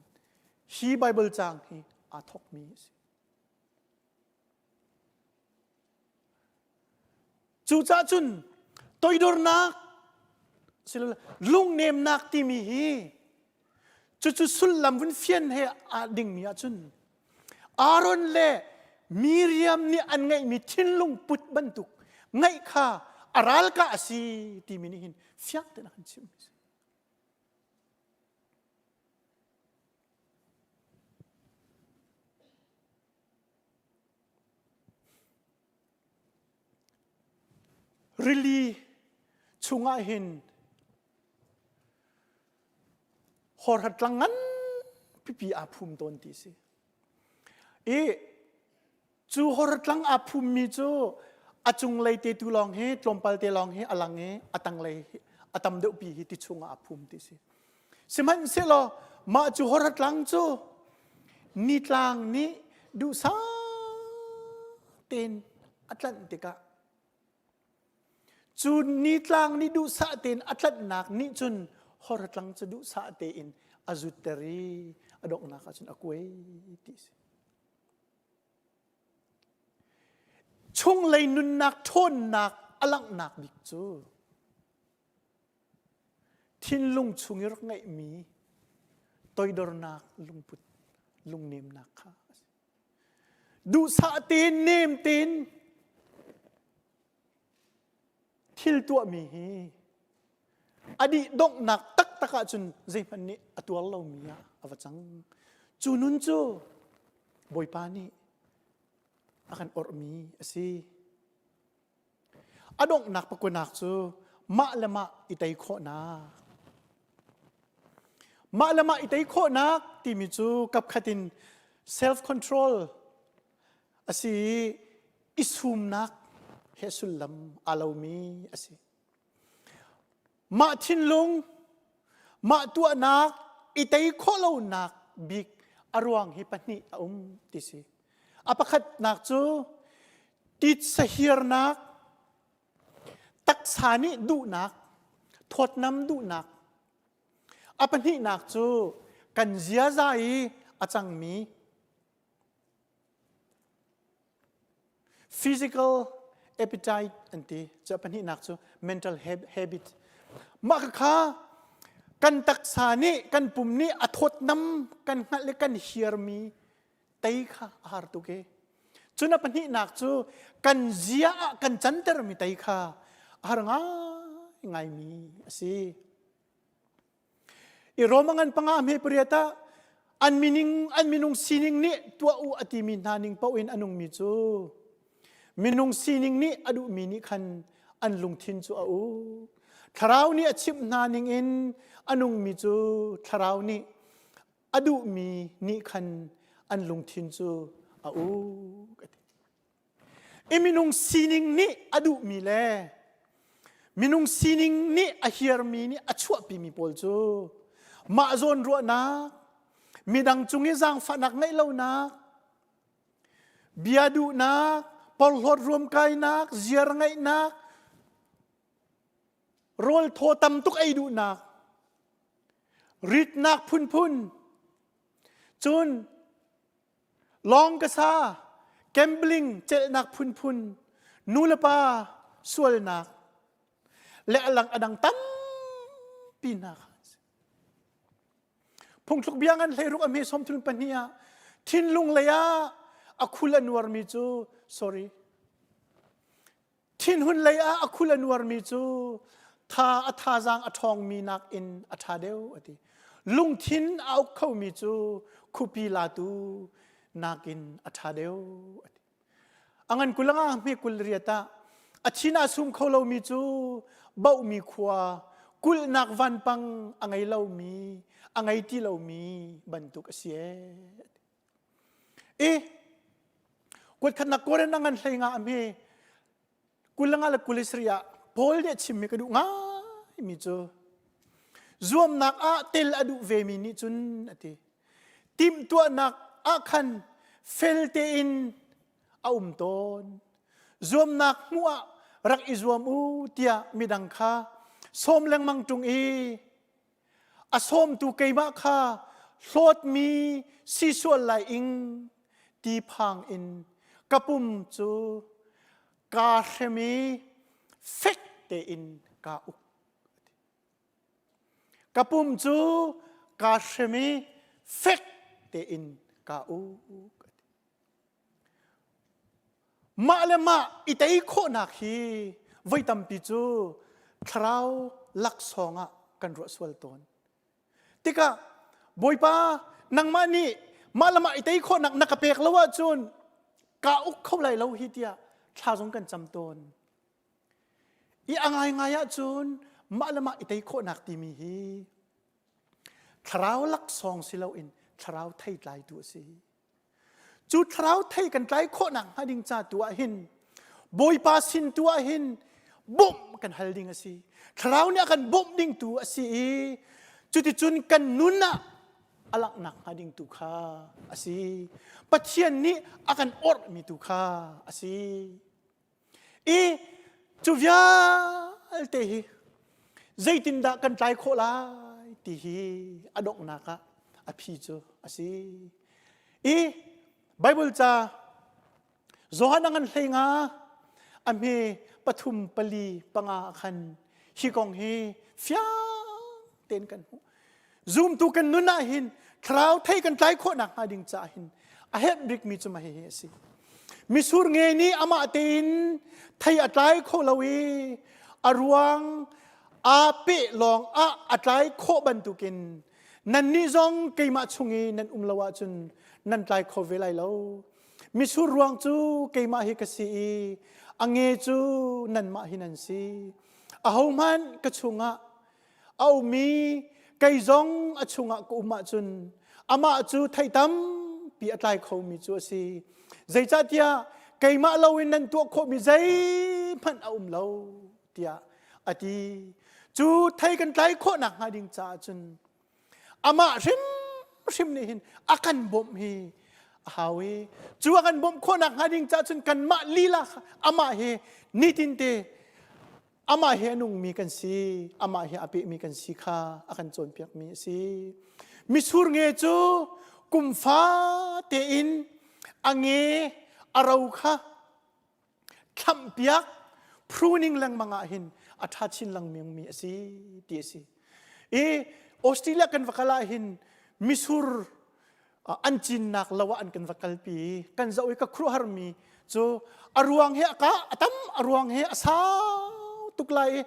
Speaker 9: hi Bible caang hi aa thawkmi a si. Cucaah cun toidornak lungnemnak timi hi cucu sullam vun fian he aa dingmi ahcun Aaron le Miriam nih an ngeihmi thinlung put bantuk ngeih kha a ralkah a si timi nih hin fiang tein a kan chimh. Rili chungah hin horhat tlang ngan pipi aa phum tawn ti si. I cu hortlang aa phummi cu a cunglei te tu lawng hi tlawmpal te lawng hi a lang i a tanglei a tam deuh pi hi ti chungah aa phum ti si. Sihmanhsehlaw mah cu hortlang cu nitlang nih duhsah tein a tlanh tikah Cu nitlang nih duhsah tein a tlanhnak nih cun hortlang cu duhsah tein a zutter i a donghnak ah cun a kuai ti a si. Chunglei nunnak ṭhawnnak a langhnak bik cu thinlung chung i rak ngeihmi toidornak lungput lungnemnak kha a si. Duhsah tein nem tein thil tuahmi hi a dih donghnak taktak ahcun zeihmanh nih a tuar lomi ah a va cang. Cu nun cu Bawipa nih a kan orhmi a si. A donghnak pakunak cu mah le mah i tei khawhnak. Mah le mah i tei khawhnak timi cu kapkhat in self control a si i i sumnak he sullam aa lomi a si. Mah thinlung, mah tuahnak i tei khawh lonak bik a ruang hi pahnih a um ti si. A pakhatnak cu titsahiarnak, taksa nih duhnak, thawtnam duhnak. A pahnihnak cu kan ziaza i a cangmi Physical appetite an ti. Cu a pahnihnak cu mental habit. Mah kha kan taksa nih kan pum nih a thawtnam kan hngalh le kan hiarmi tei kha a har tuk e. Cun a pahnihnak cu kan zia ah kan cantermi tei kha a har ngai ngaimi a si. I Rome ngan panga hme pariat ah an mining an minung sining nih tuah u a timi hna ning paoh in a nungmi cu minung sining nih a duhmi nih khan an lungthin cu a uk. Thlarau nih a chimh hna ning in a nungmi cu thlarau nih a duhmi nih khan an lungthin cu a uk a ti. I minung sining nih a duhmi le minung sining nih a hiarmi nih a chuahpimi pawl cu mah zawn ruahnak, midang cung i zaangfahnak ngeih lonak, bia duhnak, porhlawt ruamkainak, ziar ngeihnak, rawl thaw tam tuk ei duhnak, ritnak phunphun, cun Lawng ka sa, gambling celhnak phunphun, nulepa sualnak, le a lang a dang tampi hna kha an si. Phungthluk bia ngan hleiruk a hme som thun pahnih ah thinlung lei ah a khul a nuarmi cu sorry Thinhun lei ah a khul a nuarmi cu tha a thazaang a ṭhawngmi nakin a ṭha deuh a ti. Lungthin a uk khomi cu khupi latu nakin a ṭha deuh a ti. A ngan kul anga hme kul riat ah a thin a sum kho lomi cu bohmi khua kulhnak vanpang a ngei lomi a ngei ti lomi bantuk a si ee. I kuatkhatnak Korin a ngan hlei nga a hme kulanga le kulisri ah Paul nih a chimmi ka duh ngaimi cu zuamnak ah tel a duh vemi nih cun a ti timhtuahnak ah khan fel tein a um tawn zuamnak hmuh ah rak i zuam u tiah midang kha sawm lengmang ṭung i A sawmtu keimah kha hlawtmi si sual lai ing ti phang in ka pum cu kaa hrem i fek tein kaa uk. Ka pum cu kaa hrem i fek tein kaa uk. Mah le mah i tei khawhnak hi voi tampi cu thlarau laksawng ah kan ruah sual tawn. Tikah Bawipa nangmah nih mah le mah i tei khawhnak na ka pek lo ahcun kaa uk kho lai lo hi tiah thla zong kan cam tawn. I a ngaingai ahcun mah le mah i tei khawhnak timi hi thlarau laksawng si loin thlarau theitlai tu a si. Cu thlarau thei kan tlai khawhnak hnga ding ca tu ah hin Bawipa sin tu ah hin bawmh kan hal ding a si. Thlarau nih a kan bawmh ding tu a si i cuticun kan nun ah a langhnak hnga ding tu kha a si. Pathian nih a kan orhmi tu kha a si. I cu vialte hi zeitindah kan tlai khawh lai ti hi a donghnak ah a phi cu a si. I Bible ca Johan a ngan hlei nga a hme pathum pali panga khan hi kong hi fiang tein kan hmuh. Zumtu kan nun ah hin thlarau thei kan tlai khawh nak hnga ding caah hin a herh bikmi cu mah hihi a si. Misur nge nih amah tein thei a tlai kho lo i a ruang aa peh lawng ah a tlai khawh bantukin nannih zong keimah chung i nan um lo ahcun nan tlai kho ve lai lo. Misur ruang cu keimah hi ka si i a nge cu nanmah hi nan si. Ahohmanh ka chungah a ummi kei zong a chungah ka um ahcun amah cu thei tampi a tlai khomi cu a si. Zeicahtiah keimah loin nan tuah khawhmi zeihmanh a um lo tiah a ti. Cu thei kan tlai khawh nakhnga ding caah cun amah hrimhrim nih hin a kan bawmh hi a hau i cu a kan bawmh khawh nakhnga ding caah cun kanmah lila kha amah hi nitinte amah he a nungmi kan si amah he a pehmi kan si kha a kan cawnpiakmi a si mitsur nge cu kum fate in a nge a ro kha thlamhpiak pruning lengmang ah hin a ṭha chin lengmangmi a si ti a si i Australia kan va kal ah hin mitsur an cinnak lo ah an kan va kalpi kan zoh i ka khuaruahharmi cu a ruang he a ka a tam a ruang he a sau tuk lai i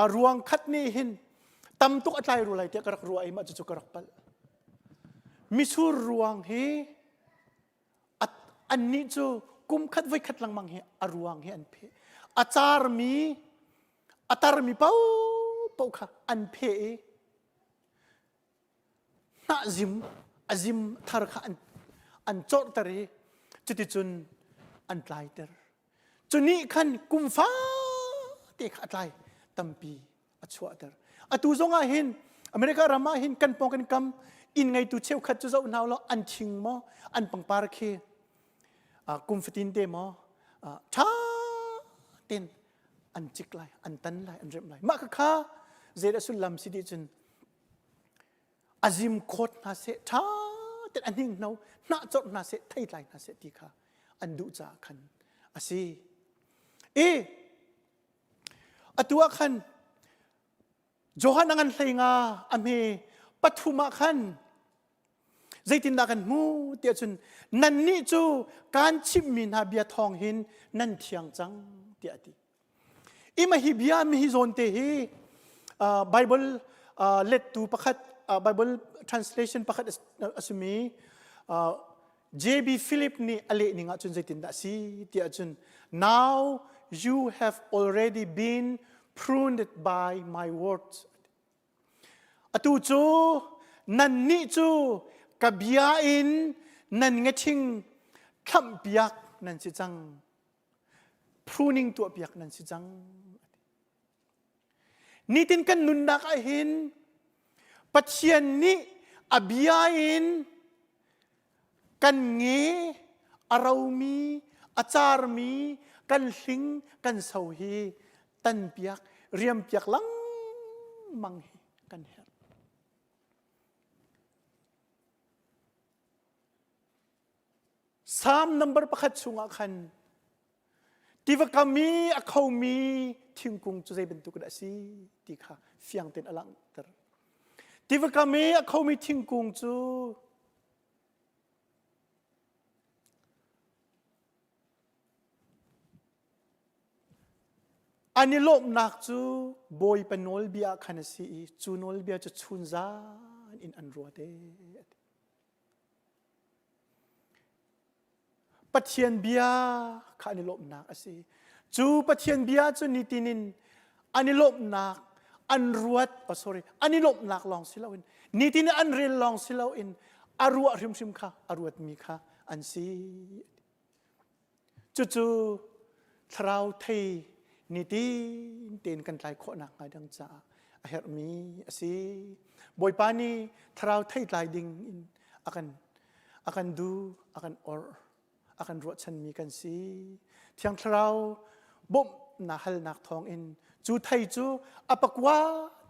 Speaker 9: a ruang khat nih hin tam tuk a tlai ru lai tiah ka rak ruah i mah cucu ka rak palh mitsur ruang hi annih cu kum khat voi khat lengmang hi a ruang hi an pheh a carmi a tarmi paohpaoh kha an pheh i hnah zim a zim thar kha an an corhter i cuticun an tlaiter cu nih khan kum fate kha a tlai tampi a chuahter atu zong ah hin America ram ah hin kan pawng kan kam inn ngeitu cheukhat cu zoh hna law an thing maw an pangpar khi kum fatin te maw ṭha tein an cik lai an tan lai an remh lai mah kha zeidah sullam si ti cun a zim khawt hna seh ṭha tein a hninghno hnah corh hna seh thei tlai hna seh ti kha an duh caah khan a si i atu ah khan Johan a ngan hlei nga a hme pathum ah khan zeitindah kan hmu tiah cun nannih cu kaan chimhmi hna bia thawng hin nan thiang cang tiah a ti Ima hi bia mi hi zawn te hi Bible lettu pakhat Bible translation pakhat a simi JB Philip nih a leh ning ahcun zeitindah a si ti ahcun now you have already been pruned by my words atu cu nannih cu ka bia in nan ngething thlamhpiak nan si cang pruning tuahpiak nan si cang. Nitin kan nunnak ah hin Pathian nih a bia in kan nge a romi a carmi kan hling kan so hi tanpiak riampiak lengmang hi kan herh. Psalm number pakhat chungah khan tiva kam i a khomi thingkung cu zei bantuk dah a si ti kha fiang tein a langhter. Tiva kam i a khomi thingkung cu An i lawmhnak cu Bawipa nawlbia ah khan a si i cu nawlbia cu chunzan in an ruat ee. Pathian bia kha an i lawmhnak a si. Cu Pathian bia cu nitin in an i lawmhnak an ruat oh sorry an i lawmhnak lawng si loin nitin an rel lawng si loin a ruah hrimhrim kha a ruatmi kha an si. Cucu thlarau thei nitin tein kan tlai khawh nakhnga ding caah a herhmi a si. Bawipa nih thlarau thei tlai ding in a kan a kan duh, a kan orh, a kan ruahchanmi kan si. Thiang Thlarau bawmhnak halnak thawngin cu thei cu a pakua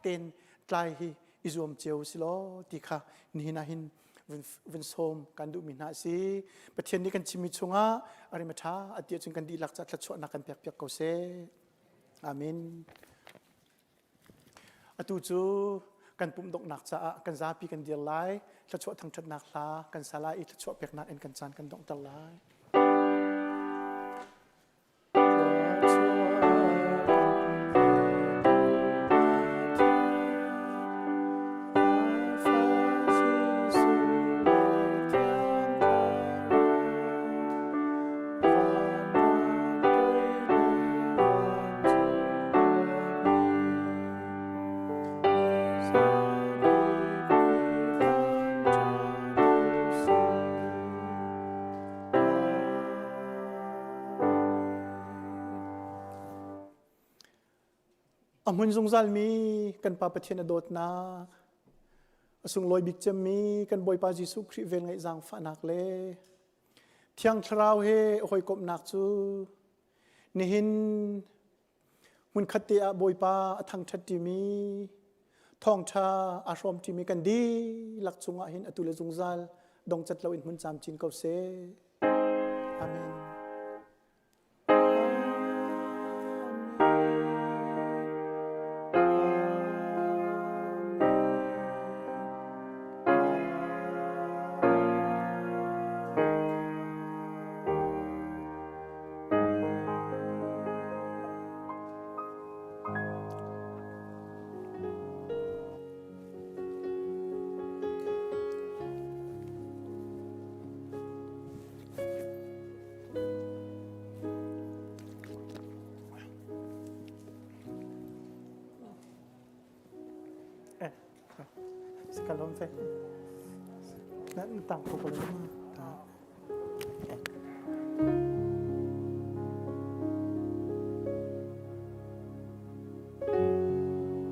Speaker 9: tein tlai hi i zuam cio si law ti kha nihin ah hin vun sawm kan duhmi hna a si. Pathian nih kan chimmi chungah a rim a ṭha a ti ahcun kan dihlak ca thluachuahnak kan pek piak ko seh. Amen. Atu cu kan pumh donghnak caah kan zapi kan dir lai. Thluachuah thangṭhatnak hla kan sa lai i thluachuah peknak in kan caan kan donghter lai. A hmun zungzalmi kan Pa Pathian a dawtnak, a sunglawi bik cemmi kan Bawipa Jesuh Khrih velngeih zaangfahnak le Thiang Thlarau he hawikomhnak cu nihin hmunkhat te ah Bawipa a thangṭhat ṭimi, thawngṭha aa hrawm ṭimi kan dihlak cungah hin atu le zungzal dongcat loin hmun camcin ko seh. Amen. Eh, si ka lom fe. Na tang ko ko lo ma.